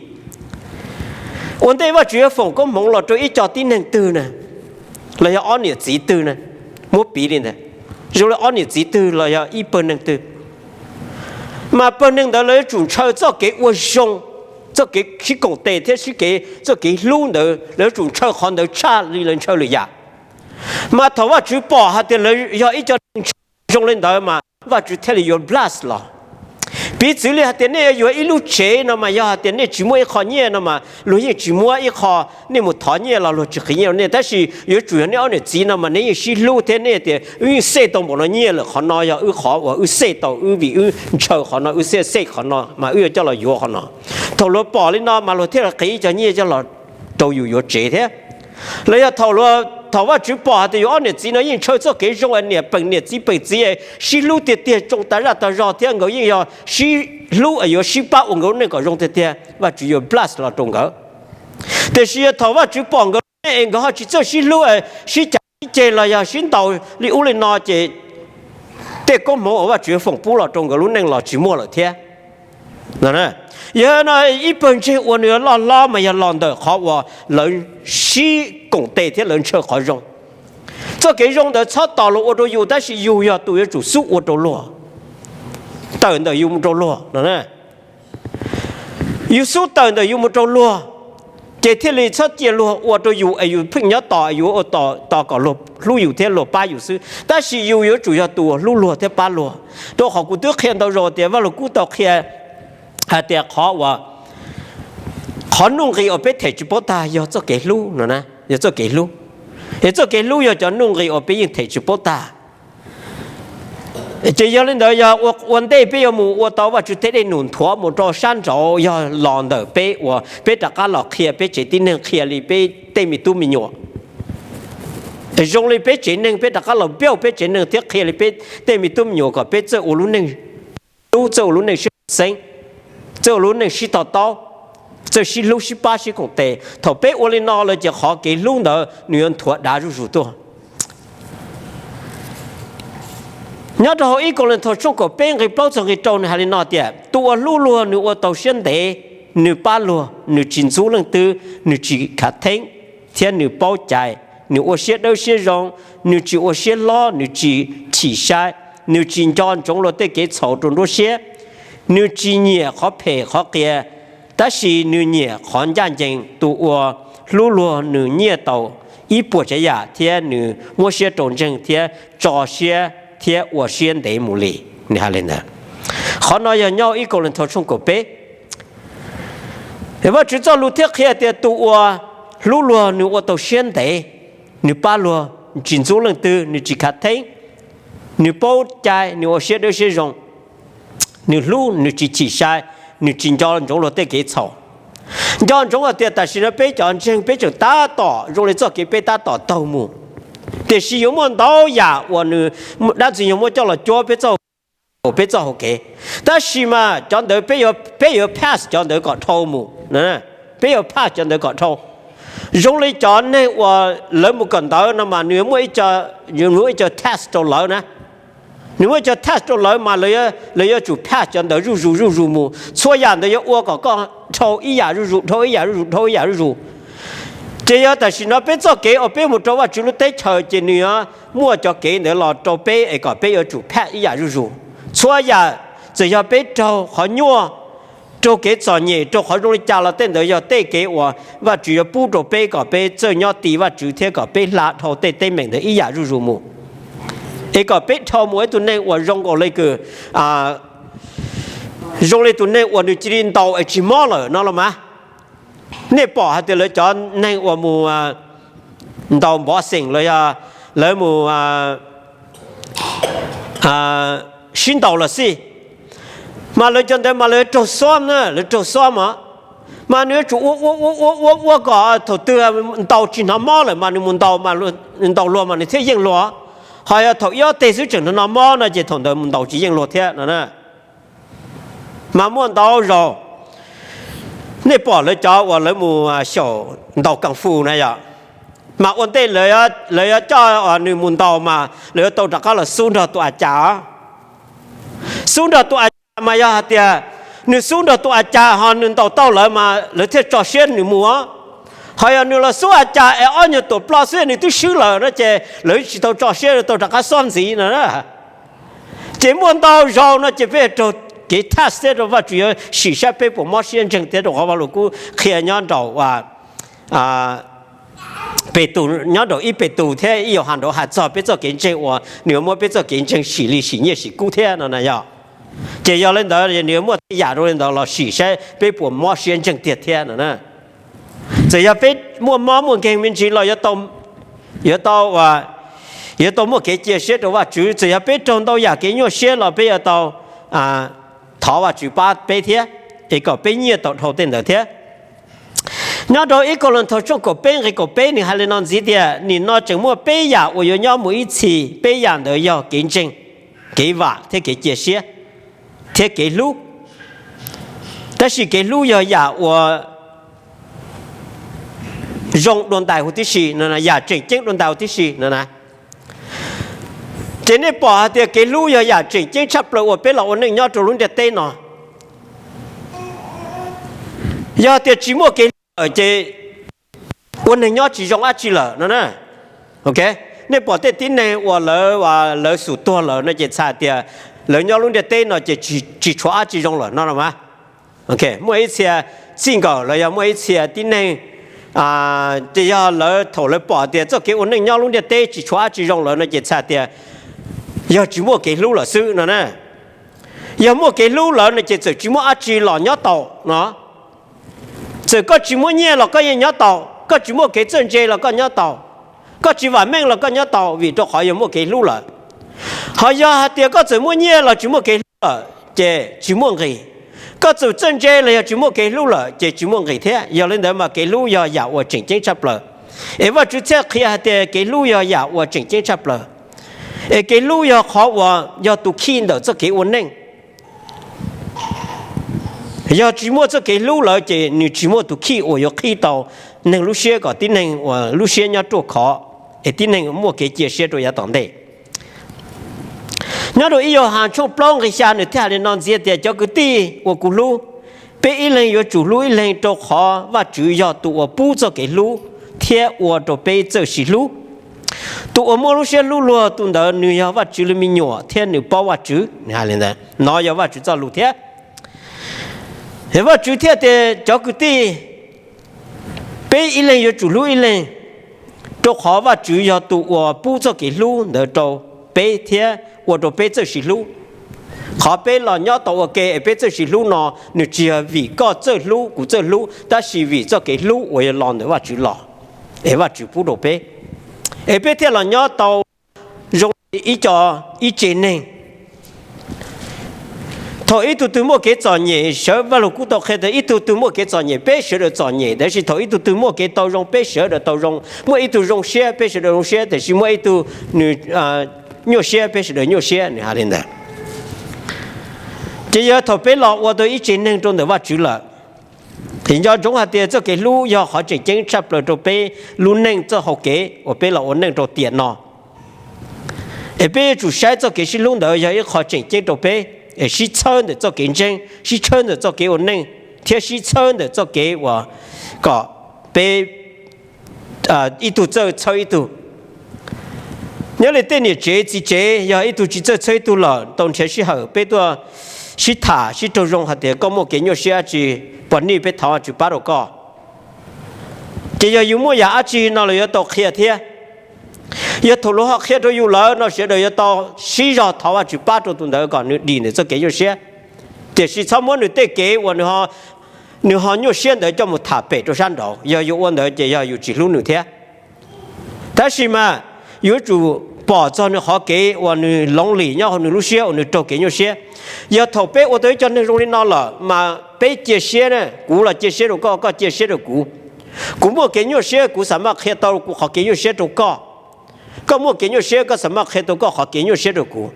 Ua ntej Vajtswv yuav foom koob hmoov los rau ib co tib neeg twg na, los yog ob niam txiv twg na, muab piv li ntawd, zoo li ob niam txiv twg los yog ib pawg neeg twg, mas pawg neeg ntawd lawv yuav tsum ntshaw txoj kev ua zoo, txoj kev sib koom tes thiab sib kev, txoj kev hlub ntawd lawv yuav tsum ntshaw qhov ntawd tshaj li lawv ntshaw lwm yam. Mas thaum Vajtswv pom hais tias lawv yog ib co neeg ntshaw zoo li ntawd mas Vajtswv thiaj li yuav bless los. Piv txwv li hais tias nej yuav yuav ib lub tsev no mas yog hais tias nej tsis muaj ib qho nyiaj no mas luag yeej tsis muab ib qho, nej mus thov nyiaj los luag tsis qiv nyiaj rau nej. Tab sis yuav tsum yog nej ob niam txiv no mas nej yeej sib hlub thiab nej tias wb yeej save tau npaum no nyiaj lawm, qhov no yog wb qhov uas wb save tau, wb vim wb ntshaw qhov no, wb save save qhov no mas wb yuav coj los yuav qhov no. Thaum luag pom li no mas luag thiaj li qiv ib co nyiaj coj los rau yus yuav tsev thiab. Los yog thaum, thaum Vajtswv pom hais tias yus ob niam txiv no yeej ntshaw txoj kev zoo, niam peem niam txiv peem txiv sib hlub tiag tiag, tsoo tas zaj tas zog thiab nkawd yeej yog sib hlub es yuav sib pab ua nkawd lub neej kom zoo tiag tiag, Vajtswv yuav bless los rau nkawd. Tiam sis yog thaum Vajtswv pom nkawd lub neej es nkawd ho tsis txawj sib hlub, sib cav sib ceg los yog sib ntaus li ub li no ces tej koob hmoov uas Vajtswv foom pub los rau nkawd lub neej los tsis muaj lawm thiab. Yog no ib pawg ntseeg uas nws loj hlob mas yog los ntawm qhov uas lawv sib koom tes thiab lawv ntshaw qhov zoo. Txoj kev zoo ntawd txhob tos luag ua rau yus, tab sis yus yog tus yuav tsum xub ua rau luag, tawm ntawm yus mus rau luag no. Yus xub tawm ntawm yus mus rau luag, ces thiaj li txhob cia luag ua rau yus es yus pheej nyob tos, yus ua tos kom luag hlub yus thiab luag pab yus xwb, tab sis yus yuav tsum yog tus hlub luag thiab pab luag. Rau qhov kuv twb qhia ntau zaus tias Vaj Lug Kub tau qhia hais tias qhov uas, qhov nuj nqis uas peb them tsis paub tag yog txoj kev hlub no, yog txoj kev hlub. Es txoj kev hlub yog cov nuj nqis uas peb yeej them tsis paub tag. Ces yog li ntawd yog ua ntej peb yuav mus ua tau Vajtswv tej dej num nthuav mus rau sab nraud yog los ntawm peb uas peb rov qab los qhia peb tsev tib neeg, qhia li peb tej me tub me nyuam. Zoo li peb tsev neeg peb rov qab los build peb tsev neeg thiab qhia li peb tej me tub me nyuam kom peb txawj ua lub neej hlub, txawj ua lub neej sib xeeb, txawj ua lub neej sib to taub, txawj sib hlub sib pab sib koom tes. Thaum peb ua li no lawm ces qhov kev hlub ntawd nws yuav nthuav dav zuj zus tuaj. Nyob rau hauv ib Kauleethaus tshooj kaum peb nqe plaub txog nqe rau nws hais li no tias tus uas hlub luag nws ua tau siab ntev, nws pab luag, nws tsis ntxub leej twg, nws tsis khav theeb, thiab nws paub cai, nws ua siab dawb siab zoo, nws tsis ua siab hlob, nws tsis chim sai, nws tsis nco ntsoov luag tej kev txhaum rau nruab siab, nws tsis nyiam qhov phem qhov qias, tab sis nws nyiam qhov ncaj ncees. Tus uas hlub luag nws nyiaj tau ib puas tsav yam, thiab nws muab siab rau ntseeg thiab tso siab thiab ua siab ntev mus li. Nws hais li ntawd. Qhov no yog nyob ib Kauleethaus tshooj kaum peb. Vajtswv txoj lus thiaj qhia tias tus uas hlub luag nws ua tau siab ntev, nws pab luag, tsis ntxub leej twg, nws tsis khav theeb, nws paub cai, nws ua siab dawb siab zoo, nws hlub, nws tsis chim sai, nws tsis nco ntsoov luag tej kev txhaum. Nco ntsoov hais tias tam sim no peb cov ntseeg peb tseem tab tom zoo li txoj kev peb tab tom taug mus, tiam sis yuav muaj ntau yam uas nws, dab ntxwg nyoog muab coj los cuab peb txoj, peb txoj hauv kev. Tab sis mas cov ntawd peb yuav pass cov ntawd kom dhau mus, peb yuav pass cov ntawd kom dhau. Zoo li cov neeg uas lawv mus kawm ntawv no mas nws muaj ib co test rau lawv na. Nws muaj ib co test rau lawv mas lawv yuav tsum pass cov ntawd zuj zus zuj zus mus. Txhua yam ntawd yuav ua kom koj dhau ib yam zuj zus, dhau ib yam zuj zus, dhau ib yam zuj zus. Ces yog tam sim no peb txoj kev uas peb mus rau Vajtswv lub teb chaws ces nws yuav muaj cov kev ntawd los rau peb es kom peb yuav tsum phaj ib yam zuj zus. Txhua yam, txawm yog peb raug qhov nyuaj, raug kev txom nyem, raug qhov zoo li cas los tej ntawd yog tej kev uas Vajtswv yuav pub rau peb kom peb txawj nyob ti Vajtswv thiab kom peb hla dhau tej teeb meem ntawd ib yam zuj zus mus. Es kom peb dhau mus ib tug neeg uas zoo nkaus li kws, zoo li tus neeg uas nws cia li ntaus es tsis mob lawm no los mas. Nej pom hais tias lawv cov neeg uas mus ntaus npov xeem los yog lawv mus sib ntaus los xij, mas lawv cov ntawd mas lawv raug xob na, lawv raug xob mas, mas nws yuav tsum ua ua ua ua ua ua kom thaum twg ntaus tsis hnov mob lawm mas nws mus ntaus, ntaus luag mas nws thiaj yeej luag. Ho yog thaum ib ob teg xwb tseem hnov mob no ces thaum ntawd mus ntaus tsis yeej luag thiab no. Mas muaj ntau zaus, nej pom lawv cov uas lawv mus xyaum ntaus kung fu na yom, mas ua ntej lawv yuav coj nws mus ntaus mas lawv yuav tau rov qab los xub nrog tus a cas. Xub nrog tus a cas mas yog hais tias nws xub nrog tus a cas ho nws ntaus tau lawv mas lawv thiaj tso siab nws mus. Ho yog nws los xub a cas es ob nyuag tuam ploj xwb nws twb swb lawm no ces lawv tsis tau tso siab, tau rov qab xob ntxiv no. Ces muaj ntau zaus no ces peb raug kev thaj xeb rau Vajtswv yuav sim saib peb puas mob siab ntseeg thiab, rau qhov Vajluskub qhia nyob nraum Petus, nyob nraum ib Petus thiab ib Yauhas nraud hais txog peb txoj kev ntseeg uas nws yuav muab peb txoj kev ntseeg sim li sim nyiaj sim kub thiab no na yog. Ces yog li ntawd nws yuav muaj tej yam zoo li ntawd los sim saib peb puas mob siab ntseeg tiag thiab no. Txawm yog peb muaj mob muaj nkeeg me ntsis los yuav tau, yuav tau muaj kev cia siab rau Vajtswv. Txawm yog peb raug ntau yam kev nyuaj siab los peb yuav tau thov Vajtswv pab peb thiab, es kom peb nyiaj tau dhau tej ntawd thiab. Nyob rau ib Kauleethaus tshooj kaum peb nqe kaum peb nws hais li no ntxiv tias, nim no tseem muaj peb yam uas yuav nyob mus ib txhis, peb yam ntawd yog kev ntseeg, kev vam thiab kev cia siab, thiab kev hlub. Tab sis kev hlub yog yam uas zoo dua ntais huv tib si, yam tseem ceeb dua ntais huv tib si no na. Ces nej pom hais tias kev hlub yog yam tseem ceeb tshaj plaws uas peb los ua neej nyob rau lub ntiaj teb no. Yog tias tsis muaj kev hlub lawm ces ua neeg nyob tsis zoo dab tsi lawm no na. Nej pom tej tib neeg uas lawv, lawv xum tuag lawm no ces txhais tias lawv nyob lub ntiaj teb no ces tsis tshuav dab tsi zoo lawm no los mas. Muaj ib txhia txij nkawm los yog muaj ib txhia tib neeg, ces yog lawv thaum lawv pom tias txoj kev ua neej nyob lub ntiaj teb tsis tshuav dab tsi zoo lawm no ces txhais tias yog tsis muaj kev hlub lawm xwb no na. Yog muaj kev hlub lawm no ces txawm tsis muaj dab tsi los nyob tau no. Txawm koj tsis muaj nyiaj los koj yeej nyob tau, koj tsis muaj kev txawj ntse los koj nyob tau, koj tsis vam meej los koj nyob tau vim rau qhov yog muaj kev hlub lawm. Ho yog hais tias koj txawm muaj nyiaj los tsis muaj kev hlub lawm ces tsis muaj nqis. Koj txawm txawj ntse los yog tsis muaj kev hlub lawm ces tsis muaj nqis thiab. Yog li ntawd mas kev hlub yog yam uas tseem ceeb tshaj plaws. Es Vajtswv thiaj qhia hais tias kev hlub yog yam uas tseem ceeb tshaj plaws. Es kev hlub yog qhov uas yog tus khij ntawm txoj kev ua neej. Yog tsis muaj txoj kev hlub lawm ces nws tsis muaj tus khij uas yuav qhib tau neeg lub siab kom tib neeg uas lub siab nyob ruaj khov, es tib neeg muaj kev cia siab rau yav tom ntej. Nyob rau ib Yauhas tshooj plaub nqe xya nws thiaj hais li no ntxiv tias, cov kwv tij uas kuv hlub, peb ib leeg yuav tsum hlub ib leeg rau qhov Vajtswv yog tus uas pub txoj kev hlub thiab ua rau peb txawj sis hlub. Tus uas muaj lub siab hlub luag tus ntawd nws yog Vajtswv lub me nyuam thiab nws paub Vajtswv. Nws hais li ntawd, nov yog Vajtswv txoj lus thiab. Vajtswv thiaj tias cov kwv tij, peb ib leeg yuav tsum hlub ib leeg, rau qhov Vajtswv yog tus uas pub txoj kev hlub ntawd rau peb thiab ua rau peb txawj sis hlub. Qhov peb los nyob tau ua ke es peb txawj sis hlub no, nws tsis yog vim koj txawj hlub kuv txawj hlub, tab sis vim txoj kev hlub uas yog los ntawm Vajtswv los, es Vajtswv pub rau peb, es peb thiaj los nyob tau zoo li ib co, ib tsev neeg. Thaum ib tug twg muaj kev txom nyem, sawv Vajluskub tau qhia tias ib tug twg muaj kev txom nyem, peb sawv daws txom nyem, tab sis thaum ib tug twg muaj kev tau zoo, peb sawv daws tau zoo. Muaj ib tug zoo siab, peb sawv daws zoo siab, tab sis muaj ib tug nws nyuaj siab, peb sawv daws nyuaj siab, nws hais li ntawd. Ces yog thaum peb los ua tau ib tsev neeg rau ntawm Vajtswv lawm, nco ntsoov hais tias txoj kev hlub yog qhov tseem ceeb tshaj plaws rau peb lub neej txoj hau kev uas peb los ua neej rau tiam no. Es peb yuav tsum saib txoj kev sib hlub ntawd yog ib qho tseem ceeb rau peb, es sib txhawb ntawm txoj kev ntseeg, sib txhawb ntawm txoj kev ua neej, thiab sib txhawb ntawm txoj kev uas kom peb ib tug txawj txhawb ib tug. Nyob li tej niam tsev txiv tsev yog ib tug tsis txawj txhawb ib tug lawm, tau nrhiav sij hawm peb tuaj sib tham sib raug zoo hais tias koj muaj kev nyuaj siab dab tsi, pom nij peb thov Vajtswv pab rau koj. Ces yog yus muaj yam dab tsi no los yuav tau qhia thiab. Yog thaum luag ho qhia rau yus lawm no sawv daws yuav tau sib zog thov Vajtswv pab rau tus ntawd kom nws dim ntawm txoj kev nyuaj siab. Tiam sis txhob muab nws tej kev uas nws ho nyuaj siab ntawd coj mus tham pem rau sab nraud, yog yus ua ntawd ces yog yus tsis hlub nws thiab. Tab sis mas yuav tsum pom txog nws qhov kev uas nws lonely nyob hauv nws lub siab uas nws raug kev nyuaj siab. Yog thaum peb ua tau ib co neeg zoo li no lawm mas peb cia siab, kuv los cia siab rau koj, koj cia siab rau kuv. Kuv muaj kev nyuaj siab kuv xav maj qhia tau kuv qhov kev nyuaj siab rau koj. Koj muaj kev nyuaj siab koj xav maj qhia tau koj qhov kev nyuaj siab rau kuv.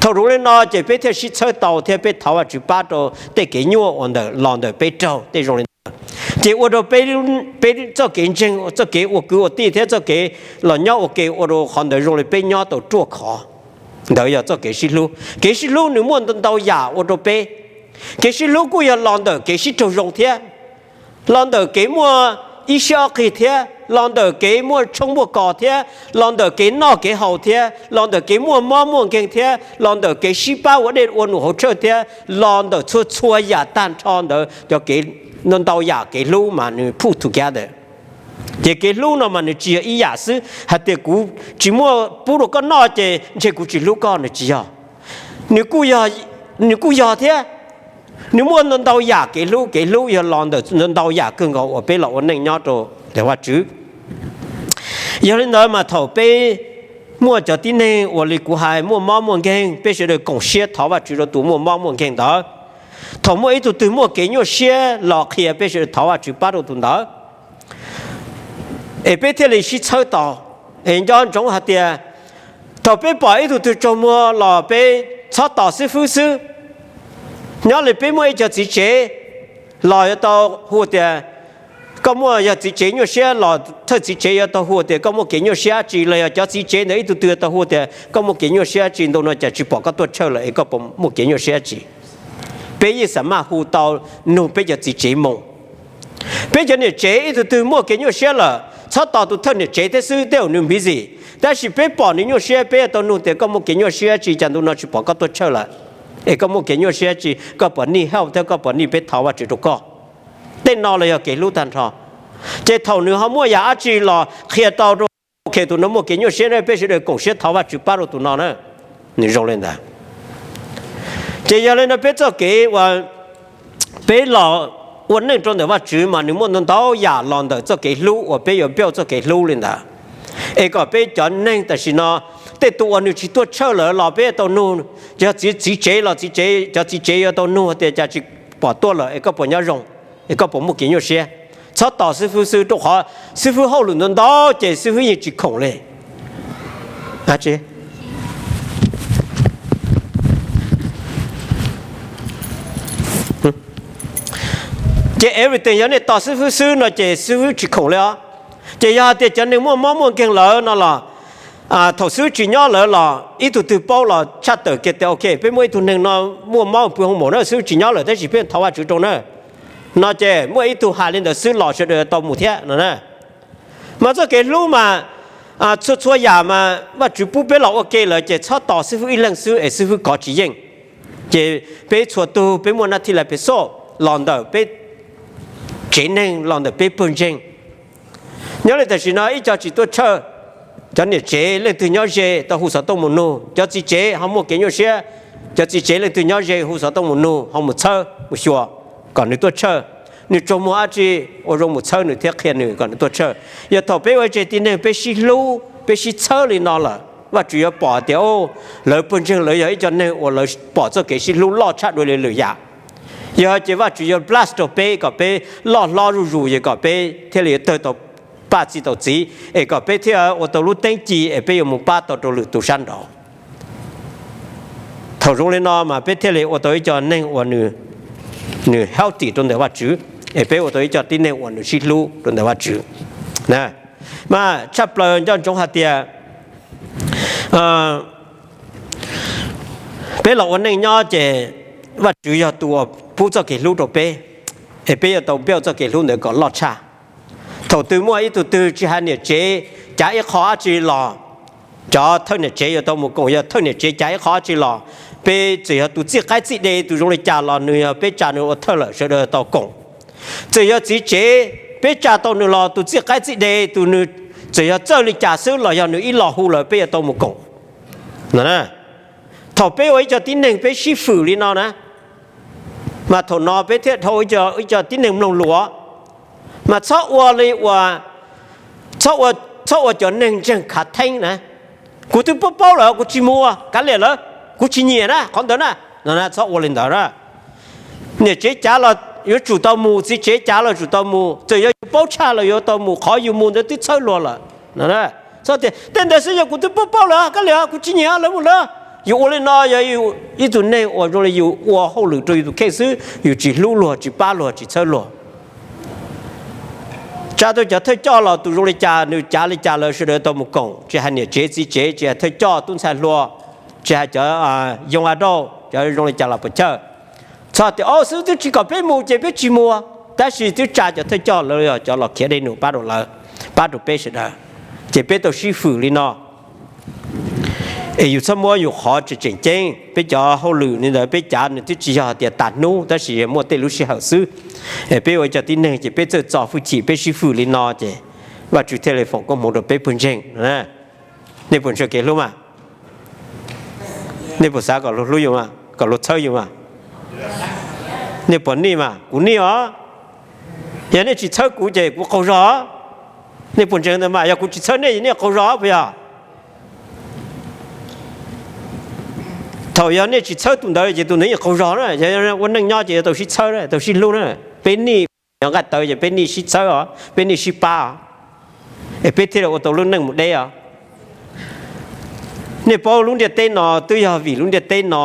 Thaum zoo li no ces peb thiaj sib txhawb tau thiab peb thov Vajtswv pab rau tej kev nyuaj uas ntawm los ntawm peb raug tej zoo li ntawd. Ces ua rau peb txoj kev ntseeg, txoj kev ua kwv ua tij thiab txoj kev los nyob ua ke ua rau qhov ntawd zoo li peb nyob tau ruaj khov. Ntawd yog txoj kev sib hlub. Kev sib hlub nws muaj ntau yam ua rau peb. Kev sib hlub kuj yog los ntawm kev sib raug zoo thiab, los ntawm kev muaj ib siab ob qig thiab, los ntawm kev muaj tshoob muaj kos thiab, los ntawm kev noj kev haus thiab, los ntawm kev muaj mob muaj nkeeg thiab, los ntawm kev sib pab ua dej ua num hauv tshawj thiab, los ntawm txhua txhua yam tag nrho ntawd cov kev, ntau yam kev hlub mas nws put together. Ces kev hlub no mas nws tsis yog ib yam xwb hais tias kuv tsis muaj pub rau koj noj ces ntshe kuv tsis hlub koj, nws tsis yog. Nws kuj yog thiab. Nws muaj ntau yam kev hlub, kev hlub yog los ntawm ntau yam kawg nkaus uas peb los ua neej nyob rau ntawm Vajtswv. Yog li ntawd mas thaum peb muaj cov tib neeg uas li kuv hais muaj mob muaj nkeeg, peb sawv daws koom siab thov Vajtswv rau tus muaj mob muaj nkeeg ntawd. Thaum muaj ib tug twg muaj kev nyuaj siab los qhia peb sawv daws thov Vajtswv pab rau tus ntawd. Es peb thiaj li sib txhawb tos. Es nco ntsoov hais tias thaum peb pom ib tug twg tsaug muag los peb txhob tos xib fwb xwb. Nyob li peb muaj ib co txiv tsev los yuav tau hu tias koj muaj, yog txiv tsev nyuaj siab los thawj txiv tsev yuav tau hu tias koj muaj kev nyuaj siab dab tsi, los yog cov txiv tsev ntawd ib tug twg yuav tau hu tias koj muaj kev nyuaj siab dab tsi, ntu no cas tsis pom koj tuaj tshawj lawm es koj puas muaj kev nyuaj siab dab tsi. Peb yeej xav maj hu tau nug peb cov txiv tsev moo. Peb cov niam tsev ib tug twg muaj kev nyuaj siab lawm txhob tos tus thawj niam tsev thiab xwb, tej zaum nws busy. Tab sis peb pom nws nyuaj siab peb yuav tau nug tias koj muaj kev nyuaj siab dab tsi cas ntu no tsis pom koj tuaj tshawj lawm, es koj muaj kev nyuaj siab dab tsi, koj puas need help thiab koj puas need peb thov Vajtswv rau koj. Tej no los yog kev hlub tag nrho. Ces thaum nws ho muaj yam dab tsi los qhia tau rau, ok, tus no muaj kev nyuaj siab na, peb sawv daws koom siab thov Vajtswv pab rau tus no na. Nws zoo li ntawd. Ces yog li no peb txoj kev uas peb los ua neej rau ntawm Vajtswv mas nws muaj ntau ntau yam los ntawm txoj kev hlub uas peb yuav build txoj kev hlub li ntawd. Es kom peb cov neeg tam sim no, tej tus uas nws tsis tuaj tshawj lawm los peb yuav tau nug, yog txiv tsev los txiv tsev, cov txiv tsev yuav tau nug tias cas tsis pom tuaj lawm es koj puas nyob zoo, es koj puas muaj kev nyuaj siab. Txhob tos xib fwb xwb, rau qhov xib fwb hauj lwm ntau ntau ces xib fwb yeej tsis khoom li. Ces everything yog nej tos xib fwb xwb no ces xib fwb tsis khoom li os. Ces yog hais tias cov neeg muaj mob muaj nkeeg lawm no los, thaum xib fwb tsis nyob lawm los ib tug twg paub los tshaj tawm kiag tias ok, peb muaj ib tug neeg no muaj mob pw hoo maum na, xib fwb tsis nyob lawm tab sis peb thov Vajtswv rau na. No ces muaj ib tug hais li ntawd xwb los sawv daws tau mus thiab no na. Mas txoj kev hlub mas txhua txhua yam mas Vajtswv pub peb los ua ke lawm ces txhob tos xib fwb ib leeg xwb es xib fwb kov tsis yeej. Ces peb txhua tug peb muaj nab thij lais pes xoj los ntawm peb tsev neeg, los ntawm peb pawg ntseeg. Nyob li tam sim no ib co tsis tuaj tshawj, cov niam tsev leej twg nyob ze tau hu xov tooj mus nug, cov txiv tsev ho muaj kev nyuaj siab, cov txiv tsev leej twg nyob ze hu xov tooj mus nug ho mus txhawb mus xyuas kom nws tuaj tshawj. Nws tsaug muag dab tsi, ua zoo mus txhawb nws thiab qhia nws kom nws tuaj tshawj. Yog thaum peb ua ib tse tib neeg peb sib hlub peb sib txhawb li no lawm, Vajtswv yuav pom tias lawv pawg ntseeg lawv yog ib co neeg uas lawv pom txoj kev sib hlub loj tshaj dua li lwm yam. Yog ces Vajtswv yuav bless rau peb kom peb loj hlob zuj zus, yog kom peb thiaj li yuav tawg tau paj txi tau txiv es kom peb thiaj ua tau lub teeb ci es peb yuav mus pab tau rau lwm tus sab nraud. Thaum zoo li no mas peb thiaj li ua tau ib co neeg uas nws healthy rau ntawm Vajtswv, es peb ua tau ib co tib neeg uas nws sib hlub rau ntawm Vajtswv. Mas tshaj plaws nco ntsoov hais tias peb los ua neej nyob ces Vajtswv yog tus uas pub txoj kev hlub rau peb, es peb yuav tau build txoj kev hlub ntawd kom loj tshaj. Thaum twg muaj ib tug twg tsis hais niam tsev cav ib qho dab tsi los, cov thawj niam tsev yuav tau mus koom. Yog thawj niam tsev cav ib qho dab tsi los, peb txawm yog tus txij qaib txij de tus zoo li cas los nws yog peb tsa nws ua thawj lawm sawv daws tau koom. Txawm yog txiv tsev, peb tsa tau nws los tus txij qaib txij de tus nws txawm yog txawj li cas xwb los yog nws ib lo hu lawm peb yuav tau mus koom. Thaum peb ua ib co tib neeg peb sib fwm li no na, mas thaum no peb thiaj dhau ib co tib neeg mloog lus. Mas txhob ua li ua, txhob ua cov neeg ntseeg khav theeb na. Kuv twb paub paub lawm kuv tsis mus ua kav liam lawv, kuv tsis nyiam na qhov ntawd na. No txhob ua li ntawd na. Niam tsev cav los yuav tsum tau mus, txiv tsev cav los tsum tau mus, txawm yog yus paub tshaj los yuav tau mus, qhov yus mus ntawd twb txhawb luag lawm. Txhob tias tej ntawd xwb yog kuv twb paub paub lawm kav liam kuv tsis nyiam lawv mus lawm. Yus ua li no yog ib tug neeg uas zoo li yus ua hauj lwm rau yus tus kheej xwb, yus tsis hlub luag, tsis pab luag, tsis txhawb luag. Tsa tau cov thawj coj los tus zoo li cas nws cav li cas lawv sawv daws tau mus koom, tsis hais niam tsev txiv tsev, tsis hais thawj coj tub ntxhais hluas, tsis hais cov young adult, cov zoo li cas los puas chawj. Txhob tias o xwb twb tsis kom peb mus ces peb tsis mus, tab sis twb tsa cov thawj coj lawv yog cov los khiav dej num pab rau lawv, pab rau peb sawv daws, ces peb tau sib fwm li no. Es yus txhob muab yus qhov tseem tseem ceeb, peb cov hauj lwm li ntawd peb cav nws twb tsis yog tias tas hnub tab sis muaj tej lub sij hawm xwb. Es peb ua cov tib neeg ces peb txawj txo hwj chim peb sib fwm li no ces Vajtswv thiaj li foom koob hmoov rau peb puag ntseeg. Nej puas ntshaw kev hlub mas? Nej puas xav kom luag hlub yus, kom luag txhawb yus mas? Nej puas nij mas? Kuv nij os. Yog nej tsis txhawb kuv ces kuv qaug zog. Nej puas ntseeg ntawd mas? Yog kuv tsis txhawb nej, nej qaug zog puas yog? Thaum yog nej tsis txhawb tus ntawd ces tus ntawd yeej qaug zog na. Yog ua neej nyob ces yuav tau sib txhawb, tau sib hlub na. Peb nij, yog nqaij tawv ces peb nij sib txhawb os, peb nij sib pab os, es peb thiaj li ua tau lub neej mus deb os. Nej paub lub ntiaj teb no twb yog vim lub ntiaj teb no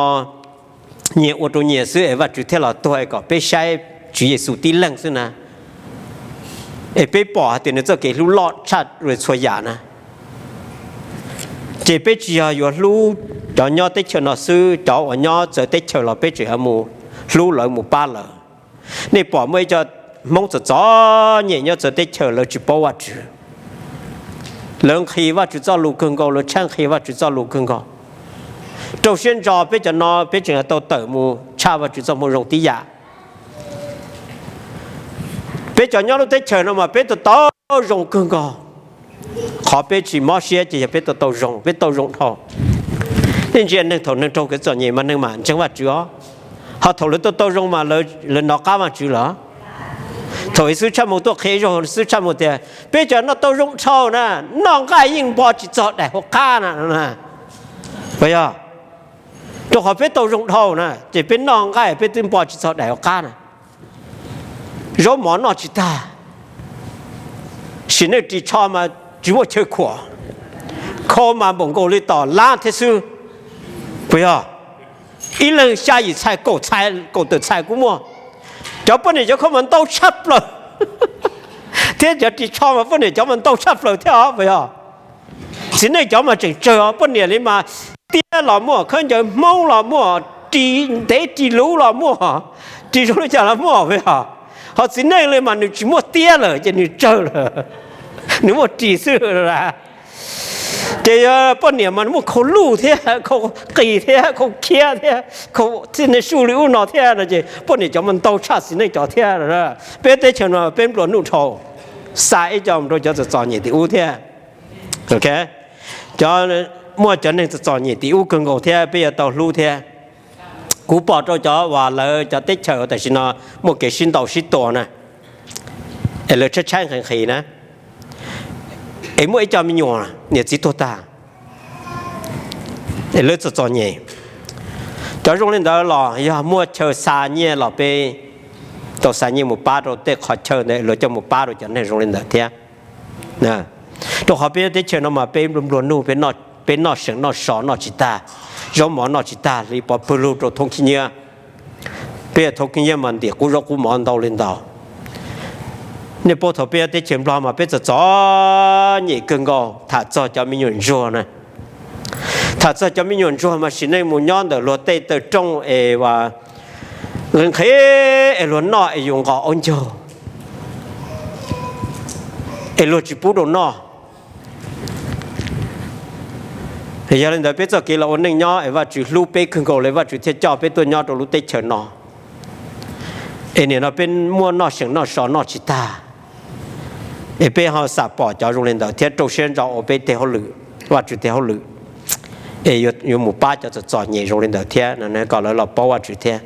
nyias ua rau nyias xwb es Vajtswv thiaj los tuag es kom peb saib Tswv Yexus tib leeg xwb na. Es peb pom hais tias nws txoj kev hlub loj tshaj txhua yam na. Ces peb tsis yog yuav hlub cov nyob teb chaws no xwb, cov uas nyob txawv teb chaws los peb tseem yuav mus hlub lawv, mus pab lawv. Nej pom muaj ib co Hmoob txom txom nyem nyob txawv teb chaws, lawv tsis paub Vajtswv. Lawv nqhis Vajtswv txoj lus kawg nkaus, lawv tshaib nqhis Vajtswv txoj lus kawg nkaus. Rau siab ntso peb cov no peb tseem tau tawm mus tshaj Vajtswv txoj moo zoo tib yam. Peb cov nyob lub teb chaws no mas peb tau tau zoo kawg nkaus. Qhov peb tsis mob siab ces yog peb tau tau zoo, peb tau zoo dhau. Nej ntsia neeg thaum neeg raug kev txom nyem mas neeg mam ntseeg Vajtswv os. Ho thaum lawv tau tau zoo mas lawv nov qab Vajtswv lawm. Thaum ib xwb Tshaj Moo tuaj qhia zog xwb Tshaj Moo tias peb cov no tau zoo dhau na, noj nqaij yeej npo tsis txog daim hauv qab na. Yog rau qhov peb tau zoo dhau na ces peb noj nqaij peb twb npo tsis txog daim hauv qab na. Zaub mov noj tsis tag, sim neej ris tsho mas tsis muaj chaw khuam, khau mas npaum nkaus li tom lab thiab xwb. Puas yog? Ib leeg xya yim txhais, kaum txhais, kaum tawm txhais kuj muaj. Cov poj niam cov khau mas ntau tshaj plaws, thiab cov ris tsho mas poj niam cov mas ntau tshaj plaws thiab os puas yog? Txiv neej cov mas tseem tsawg os, poj niam li mas tiab los muaj, khaub ncaws Hmoob los muaj, ris ntev ris luv los muaj, ris zoo li cas los muaj puas yog? Ho txiv neej li mas nws tsis muaj tiab lawm ces nws tsawg lawm, nws muaj ris xwb. Ces yog poj niam mas muaj khau luj thiab, khau qis thiab, khau khiab thiab, khau txij neej suj li ub no thiab no ces poj niam cov mas ntau tshaj txiv neej cov thiab. Peb teb chaws no peb nplua nuj dhau, xa ib co mus rau cov txom txom nyem tim ub thiab. Cov, muaj cov neeg txom txom nyem tim ub kawg nkaus thiab peb yuav tau hlub thiab. Kuv pom rau cov uas lawv cov teb chaws tam sim no muaj kev sib ntaus sib tua na, es lawv tshaib tshaib nqhis nqhis na, es muaj ib co me nyuam niam txiv tuag tag, es lawv txom txom nyem. Cov zoo li ntawd los yog muaj chaw xa nyiaj los peb tau xa nyiaj mus pab rau tej qhov chaw ntawd, luag coj mus pab rau cov neeg zoo li ntawd thiab. Rau qhov peb teb chaws no mas peb nplua nuj, peb noj seem noj so noj tsis tag, zaub mov noj tsis tag, hliv pov pawg lug rau thoob khib nyiab. Peb thoob khib nyiab mas ntim qub zaub qub mov ntau li ntau. Nej paub thaum peb teb chaws Nplog mas peb txom txom nyem kawg nkaus, tham txog cov me nyuam ntsuag na, tham txog cov me nyuam ntsuag mas sim neej mus nyob ntawm luag tej taw rooj es nqhis nqhis es luag noj es yus nqos aub ncaug. es luag tsis pub rau noj. Yog li ntawd peb txoj kev los ua neej nyob es Vajtswv hlub peb kawg nkaus li Vajtswv thiaj coj peb tuaj nyob rau lub teb chaws no. Es nim no peb muaj noj seem noj so noj tsis tag, es peb ho xam pom cov zoo li ntawd thiab rau siab ntso ua peb tej hauj lwm, Vajtswv tej hauj lwm, es yuav mus pab cov txom txom nyem zoo li ntawd thiab no kom lawv los paub Vajtswv thiab.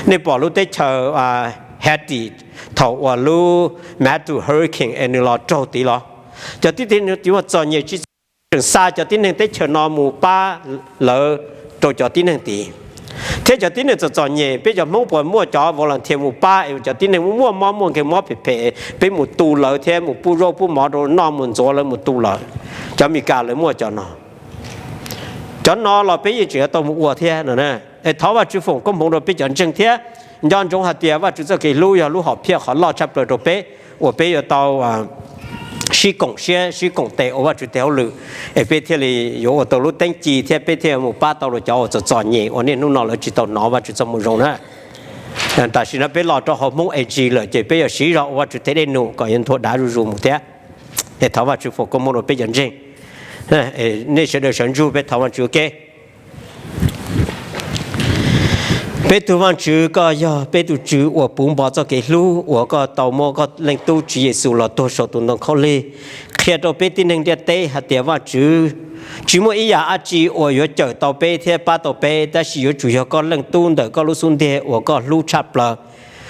Nej pom lub teb chaws Haiti thaum uas lub Matthew hurricane es nws los raug tid los, cov tib neeg txom nyem tsis txom nyem tseem xa cov tib neeg teb chaws no mus pab lawv rau cov tib neeg tid. Thiab cov tib neeg txom txom nyem peb cov Hmoob puas muaj cov volunteer mus pab es cov tib neeg muaj mob muaj nkeeg mob phem phem peb mus tu lawv thiab mus pub zaub pub mov rau noj mus ntxuav lawv mus tu lawv. Cov Amelikas lawv muaj cov no. Cov no los peb yeej tseem yuav tau mus ua thiab no. Es thov Vajtswv foom koob hmoov rau peb cov ntseeg thiab nco ntsoov hais tias Vajtswv txoj kev hlub yog lub hom phiaj qhov loj tshaj plaws rau peb uas peb yuav tau sib koom siab sib koom tes ua Vajtswv tej hauj lwm, es peb thiaj li yuav ua tau lub teeb ci thiab peb thiaj yuav mus pab tau rau cov uas txom txom nyem uas niaj hnub no lawv tsis tau hnov Vajtswv txoj moo zoo na. Tam sim no peb los rau hauv Hmoob A G lawm ces peb yuav siv zog ua Vajtswv tej dej num kom yuav nthua dav zuj zus mus thiab. Es thov Vajtswv foom koob hmoov rau peb cov ntseeg. Nej sawv daws sawv ntsug peb thov Vajtswv ua ke. Peb tug Vajtswv, koj yog peb tus Tswv uas puv npo txoj kev hlub uas koj tau muab koj Leej Tub Tswv Yexus los tuag saum tus ntoo khaub lig qhia rau peb tib neeg ntiaj teb hais tias Vajtswv, tsis muaj ib yam dab tsi uas yuav cawm tau peb thiab pab tau peb, tab sis yuav tsum yog koj Leej Tub ntawm koj lub xub ntiag uas koj hlub tshaj plaws,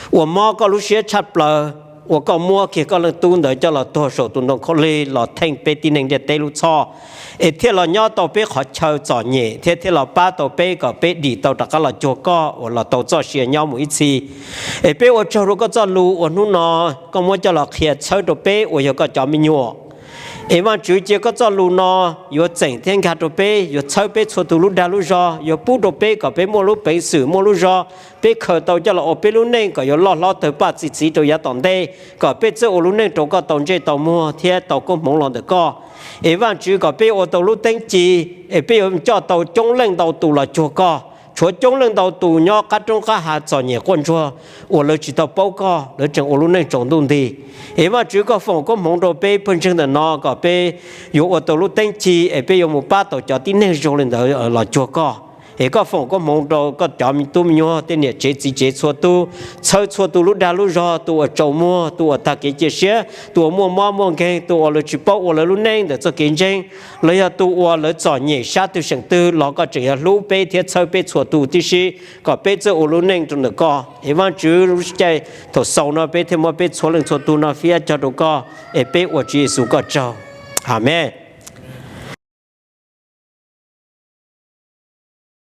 uas mob koj lub siab tshaj plaws, uas koj muab kiag koj Leej Tub ntawd coj los tuag saum tus ntoo khaub lig los theej peb tib neeg ntiaj teb lub txhoj, es thiaj los nyob tau peb qhov chaw txom nyem thiab thiaj los pab tau peb kom peb dim tau rov qab los cuag koj uas los tau txoj sia nyob mus ib txhis. Es peb ua tsaug rau koj txoj lus uas hnub no koj muab coj los qhia txhawb rau peb uas yog koj cov me nyuam. Es Vajtswv, cia koj txoj lus no yuav txeem thiab nkag rau peb, yuav txhawb peb txhua tus lub dag lub zog, yuav pub rau peb kom peb muaj lub peev xwm muaj lub zog, peb khaws tau coj los ua peb lub neej kom yuav loj hlob tawg paj txi txiv rau yav tom ntej, kom peb txawj ua lub neej rau koj tau ntsej tau muag thiab tau koob hmoov los ntawm koj. Es Vajtswv, kom peb ua tau lub teeb ci, es peb yuav coj tau coob leej ntau tus los cuag koj. Tshuav coob leej ntau tus nyob qab roob qab hav txom nyem quaj ntsuag uas lawv tsis tau paub koj, lawv tseem ua lub neej tsaus ntuj nti. Es Vajtswv, koj foom koob hmoov rau peb pawg ntseeg ntawm no kom peb yuav ua tau lub teeb ci es peb yuav mus pab tau cov tib neeg zoo li ntawd los cuag koj. Es koj foom koob hmoov rau koj cov tub me nyuam, tej niam tsev txiv tsev txhua tus, txhawb txhua tus lub dag lub zog, tus uas tsaus muag, tus uas tag kev cia siab, tus uas muaj mob muaj nkeeg, tus uas lawv tsis paub ua lawv lub neej ntawm txoj kev ntseeg, los yog tus uas lawv txom nyem sab twg seem twg los koj tseem yuav hlub peb thiab txhawb peb txhua tus tib si, kom peb txawj ua lub neej rau ntawm koj. Es Vajtswv, lub caij thaum xaus no peb thiaj muab peb txhua leej txhua tus no fiab cog rau koj, es peb ua Tswv Yexus koj tsaug. Amees.